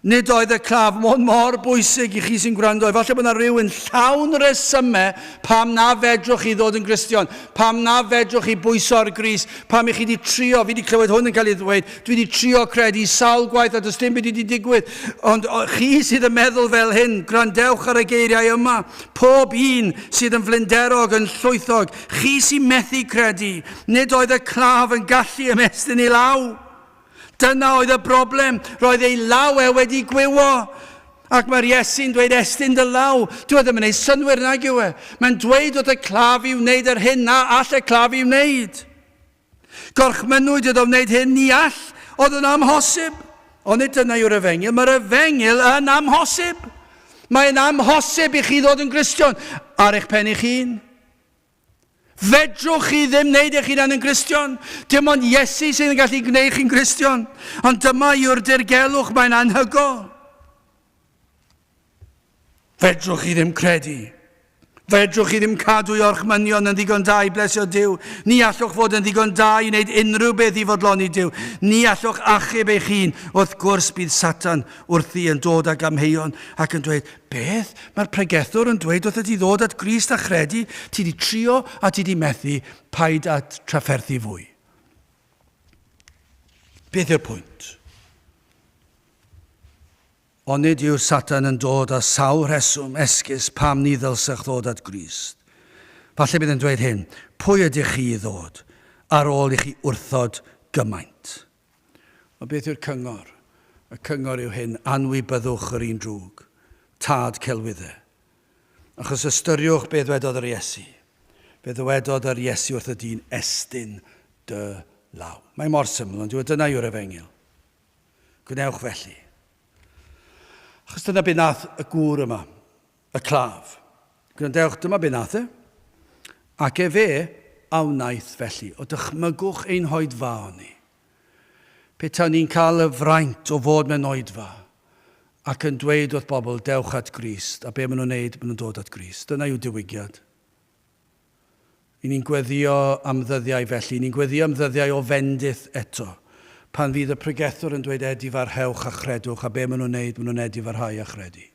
Nid oedd y claf mor mor bwysig i chi sy'n gwrando. Efallai bod yna rhywun llawn resymau pam na fedrwch chi ddod yn Gristion, pam na fedrwch chi bwyso ar gris, pam i chi wedi trio, fi wedi clywed hwn yn cael ei ddweud, dwi wedi trio credu sawl gwaith a does dim byd wedi digwydd. Ond chi sydd yn meddwl fel hyn, gwrandewch ar y geiriau yma. Pob un sydd yn flinderog, yn llwythog, chi sy'n methu credu, nid oedd y claf yn gallu ymestyn ei law. Dyna oedd y broblem. Roedd ei law e wedi gwywo. Ac mae'r Iesu'n dweud, estyn dy law. Dyw e ddim yn ei synnwyr nag yw e. Mae'n dweud wrth y claf i wneud yr hyn na all y claf i wneud. Gorchmynnwyd iddo wneud hyn, ni all. Oedd yn amhosib. Ond nid dyna yw'r efengyl. Mae'r efengyl yn amhosib. Mae'n amhosib i chi ddod yn Gristion ar eich pen eich hun. Fedrwch chi ddim wneud eich hunan yn Gristion. Dim ond Iesu sydd yn gallu gwneud chi'n Gristion. Ond dyma yw'r dirgelwch, mae'n anhygoel. Fedrwch chi ddim credu. Fedrwch chi ddim cadw i orchmynion yn ddigon da i blesio Duw. Ni allwch fod yn ddigon da i wneud unrhyw beth i fodloni Duw. Ni allwch achub eich hun. Wrth gwrs bydd Satan wrthi yn dod ag amheuon ac yn dweud, Beth? Mae'r pregethwr yn dweud wrtho ti ddod at Grist a chredu, ti di trio a ti di methu, paid â trafferthu fwy. Beth yw'r pwynt? Onid yw Satan yn dod â sawl rheswm esgus pam ni ddylsech ddod at Grist? Falle bydd yn dweud hyn, pwy ydych chi i ddod ar ôl i chi wrthod gymaint? Ond beth yw'r cyngor? Y cyngor yw hyn, anwybyddwch yr un drwg, tad celwydde. Achos ystyriwch beth ddwedodd yr Iesu. Fe ddywedodd yr Iesu wrth y dyn, estyn dy law. Mae mor syml, ond yw e dyna yw'r efengyl. Gwnewch felly. Achos dyna beth nath y gŵr yma, y claf. Gwrandewch, dyma be nath e. Ac efe a wnaeth felly. O dychmygwch ein hoedfaon ni. Petawn ni'n cael y fraint o fod mewn oedfa ac yn dweud wrth bobl, dewch at Grist, a be maen nhw'n wneud, maen nhw'n dod at Grist. Dyna yw diwygiad. I ni'n gweddio am ddyddiau felly, ni'n gweddio am ddyddiau o fendith eto. Pan fydd y pregethwr yn dweud edifarhewch a chredwch, a be maen nhw'n wneud, maen nhw'n edifarhau a chredu.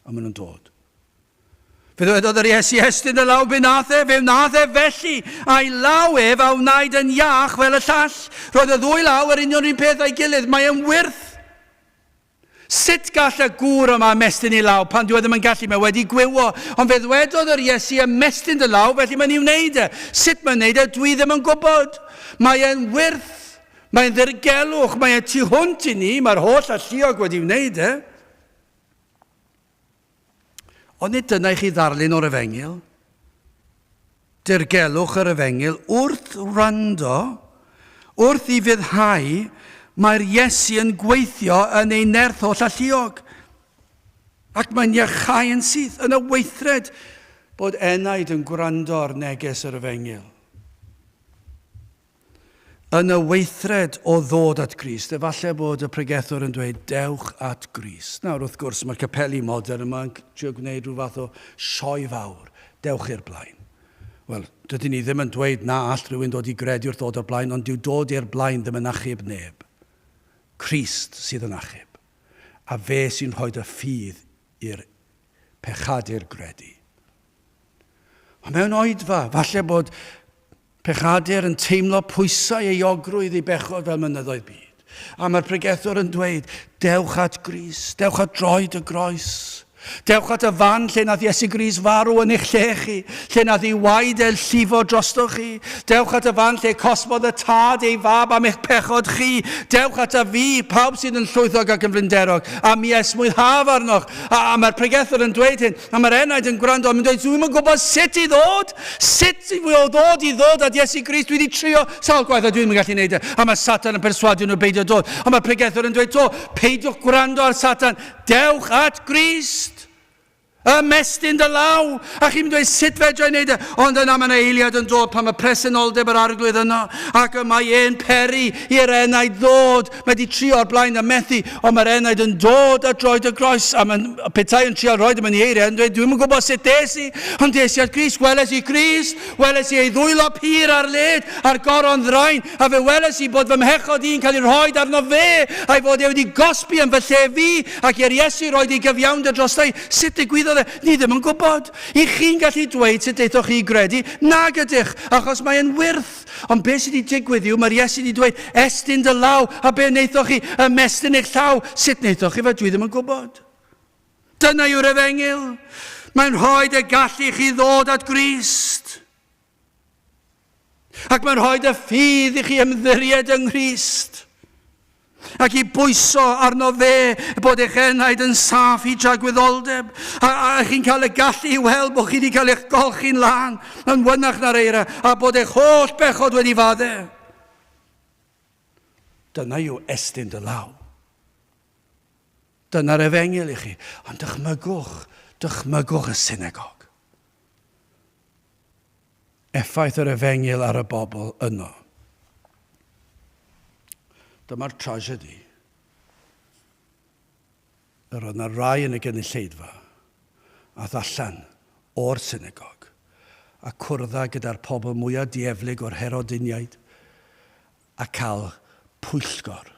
A maen nhw'n dod. Fe ddywedodd yr Iesu, Estyn dy law, be wnaeth e? Fe wnaeth e felly, a'i law ef a wnaed yn iach fel y llall. Roedd y ddwy law yr union un peth a'i gilydd. Mae e'n wyrth. Sut gall y gŵr yma ymestyn ei law pan dyw e ddim yn gallu? Mae wedi gwywo. Ond fe ddwedodd yr Iesu ymestyn dy law, felly mae'n ei wneud e. Sut mae'n wneud e, dwi ddim yn gwybod. Mae e'n wyrth. Mae'n ddirgelwch. Mae e tu hwnt i ni. Mae'r holl alluog wedi wneud e. Ond nid dyna i chi ddarlun o'r efengyl. Dirgelwch yr efengyl wrth wrando, wrth i fyddhau, mae'r Iesu yn gweithio yn ei nerth holl alluog. Ac mae'n iachau yn syth, yn y weithred, bod enaid yn gwrando ar neges yr efengyl. Yn y weithred o ddod at Grist, efallai bod y pregethwr yn dweud, dewch at Grist. Nawr, wrth gwrs, mae'r capeli modern yma yn trio gwneud rhyw fath o sioe fawr, dewch i'r blaen. Wel, dydyn ni ddim yn dweud na all rhywun ddod i gredu wrth ddod o'r blaen, ond dyw dod i'r blaen ddim yn achub neb. Crist sydd yn achub, a fe sy'n rhoi y ffydd i'r pechadur gredu. Ond mewn oedfa, falle bod Pechadur yn teimlo pwysau euogrwydd ei bechod fel mynyddoedd byd. A mae'r pregethwr yn dweud, dewch at Grist, dewch at droed y groes. Dewch at y fan lle nath Iesu Grist farw yn eich lle chi, lle nath ei waed e llifo drostoch chi. Dewch at y fan lle cosbodd y tad ei fab am eich pechod chi. Dewch at y fi, pawb sydd yn llwythog ac yn flinderog, a mi esmwythaf arnoch. A, a mae'r pregethwr yn dweud hyn, A mae'r enaid yn gwrando a mae'n dweud, dwi'n yn gwybod sut i ddod, sut i ddod i ddod at Iesu Grist, dwi wedi trio sawl gwaith a dwi'n yn gallu gwneud e. A mae Satan yn perswadio nhw beidio dod. A mae'r pregethwr yn dweud, to, peidiwch gwrando ar Satan, dewch at Grist. Ymestyn dy law. A chi'n dweud, sut fedra i wneud e? Ond yna mae yna eiliad yn dod pan mae presenoldeb yr arglwydd yno, ac y mae e'n peri i'r enaid ddod. Mae wedi trio o'r blaen a methu, ond mae'r enaid yn dod at droed y groes, a mae'n petai yn trio rhoi dim yn ei eiriau, yn dweud, dwi'm yn gwybod sut des i, ond des i at Grist, weles i Grist, weles i ei ddwylo pur ar led, a'r goron ddrain, a fe weles i bod fy mhechod i'n cael ei rhoi arno fe, a'i fod e wedi gosbi yn fy lle fi, ac i'r Iesu roed ei gyfiawnder drosta i. Sut digwyddodd e? Ni ddim yn gwybod. I chi'n gallu dweud sut aethoch chi i gredu? Nag ydych, achos mae'n wyrth. Ond beth sydd wedi digwydd yw, mae'r Iesu wedi dweud, estyn dy law, a be wnaethoch chi? Ymestyn eich llaw. Sut wnaethoch chi fe? Dwi ddim yn gwybod. Dyna yw'r efengyl. Mae'n rhoi y gallu i chi ddod at Grist. Ac mae'n rhoi y ffydd i chi ymddiried yng Nghrist. Ac i bwyso arno fe bod eich enaid yn saff i dragwyddoldeb, a, a chi'n cael y gallu i weld bod chi wedi cael eich golchi'n lân yn wynach na'r eira, a bod eich holl bechod wedi fadde. Dyna yw estyn dy law. Dyna'r efengyl i chi. Ond dychmygwch, dychmygwch y synagog. Effaith yr efengyl ar y bobl yno. Dyma'r tragedy. Yr oedd yna rai yn y gynulleidfa ath allan o'r synagog a cwrdda gyda'r pobl mwyaf dieflig o'r Herodiniaid a cael pwyllgor.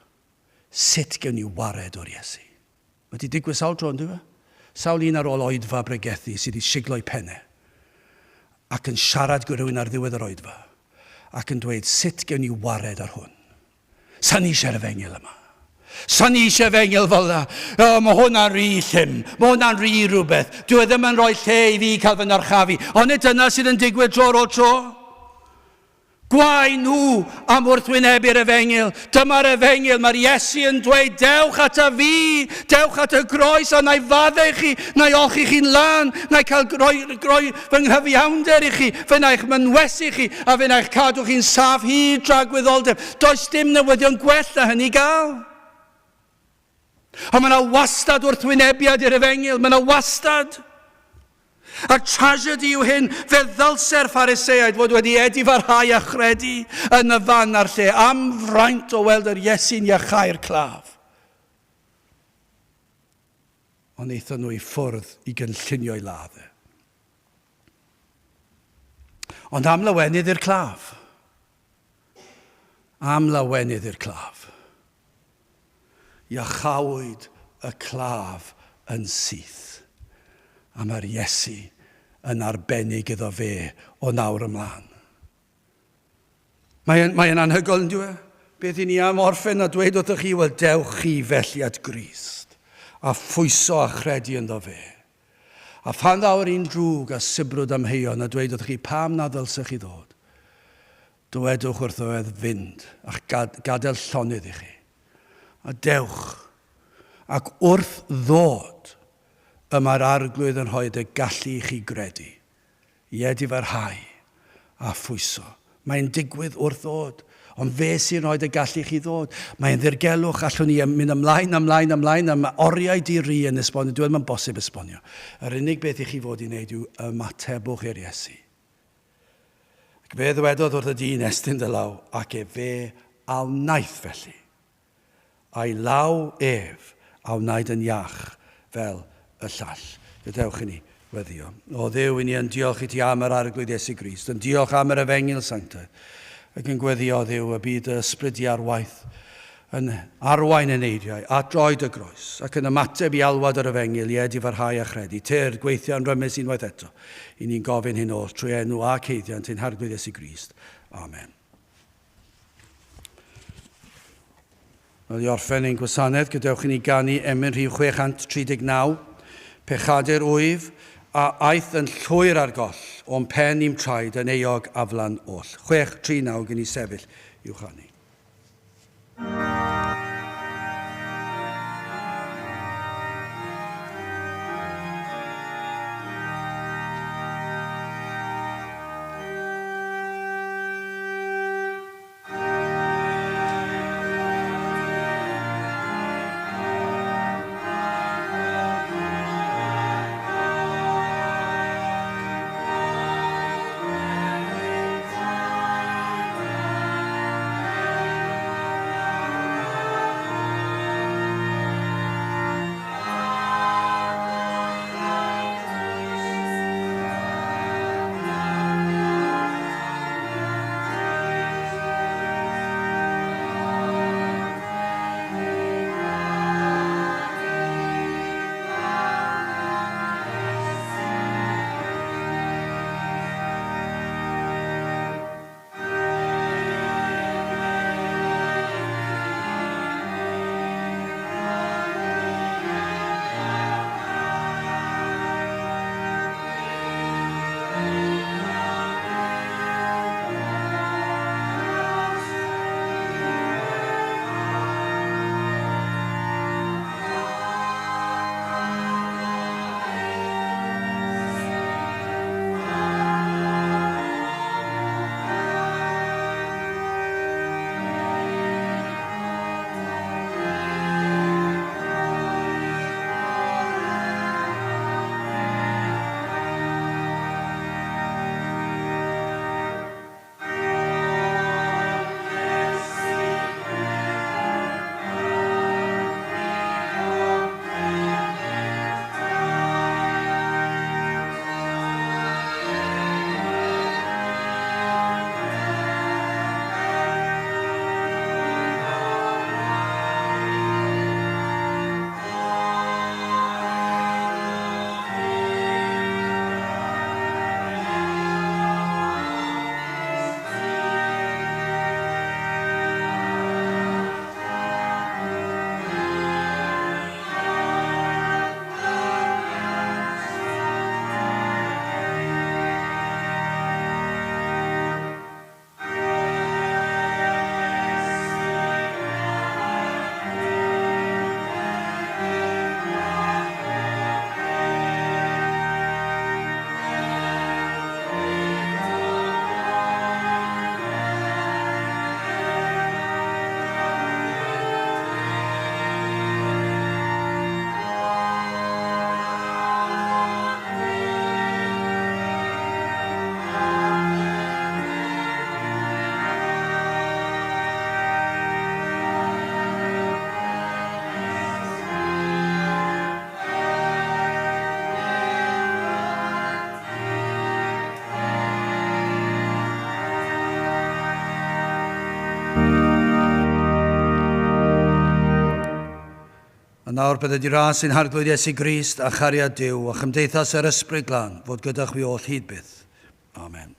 Sut gewn ni wared o'r Iesu? Mae 'di digwydd sawl tro, yndyw e? Sawl un ar ôl oedfa bregethu sydd 'di siglo'i penne ac yn siarad gyda rhywun ar ddiwedd yr oedfa ac yn dweud, sut gewn ni wared ar hwn? Sa ni eisiau'r efengyl yma. Sa ni eisiau efengyl fel yna. O, mae hwnna'n rhy llym. Mae hwnna'n rhy rhywbeth. Dyw e ddim yn rhoi lle i fi cael fy nyrchafu. Ond nid dyna sydd yn digwydd tro ar ôl tro. Gwae nhw am wrthwynebu'r efengyl. Dyma'r efengyl, mae'r Iesu yn dweud, dewch ata fi, dewch at y groes, a na i faddau chi, na i olchi chi'n lân, na i cael roi, roi fy nghyfiawnder i chi, fe na i'ch mynwesu chi, a fe na i'ch cadw chi'n saff hyd dragwyddoldeb. Does dim newyddion gwell na hynny i gael. Ond mae yna wastad wrthwynebiad i'r efengyl, mae yna wastad. A'r tragedy yw hyn, fe ddylse'r Phariseaid fod wedi edifarhau a chredu yn y fan a'r lle am fraint o weld yr Iesu'n iachau'r claf. Ond aethon nhw i ffwrdd i gynllunio i ladd e. Ond am lawenydd i'r claf. Am lawenydd i'r claf. Iachawyd y claf yn syth. A mae'r Iesu yn arbennig iddo fe o nawr ymlaen. Mae'n mae anhygoel, yn dyw e? Beth i ni am orffen a dweud wrthych chi, wel dewch chi felly at Grist. A phwyso a chredu ynddo fe. A phan ddaw'r un drwg a sibrwd amheuon a dweud wrthych chi pam na ddylsech chi ddod, dywedwch wrtho ef fynd a'ch gadael llonydd i chi. A dewch, ac wrth ddod, y mae'r Arglwydd yn rhoi y gallu i chi gredu. I edifarhau a phwyso. Mae'n digwydd wrth ddod, ond fe sy'n rhoi dy gallu i chi ddod. Mae'n ddirgelwch, allwn ni mynd ymlaen, ymlaen, ymlaen am oriau di-ri yn esbonio. Dwi ddim yn bosib esbonio. Yr unig beth i chi fod i wneud yw ymatebwch i'r Iesu. Ac fe ddywedodd wrth y dyn, estyn dy law, ac efe a wnaeth felly. A'i law ef a wnaed yn iach fel y llall. Gadewch i ni weddïo. O Dduw, i ni yn diolch i ti am yr Arglwydd Iesu Grist, yn diolch am yr Efengyl Sanctaidd, ac yn gweddïo, Dduw, y bydd dy ysbryd di ar waith yn arwain ein eiriau at droed y groes, ac yn ymateb i alwad yr Efengyl i edifarhau a chredu. Tyrd, gweithio yn rymus unwaith eto. I ni'n gofyn hyn oll trwy enw ac haeddiant ein Harglwydd Iesu Grist. Amen. Wel, i orffen ein gwasanaeth, gadewch i ni ganu emyn rhif 639, Pechadur wyf, a aeth yn llwyr ar goll, o'm pen i'm traed yn euog aflan oll. 639 gen i sefyll i'w chanu. A nawr bydded i ras ein Harglwydd Iesu Grist a chariad Duw a chymdeithas yr Ysbryd Glân fod gyda chwi oll hyd byth. Amen.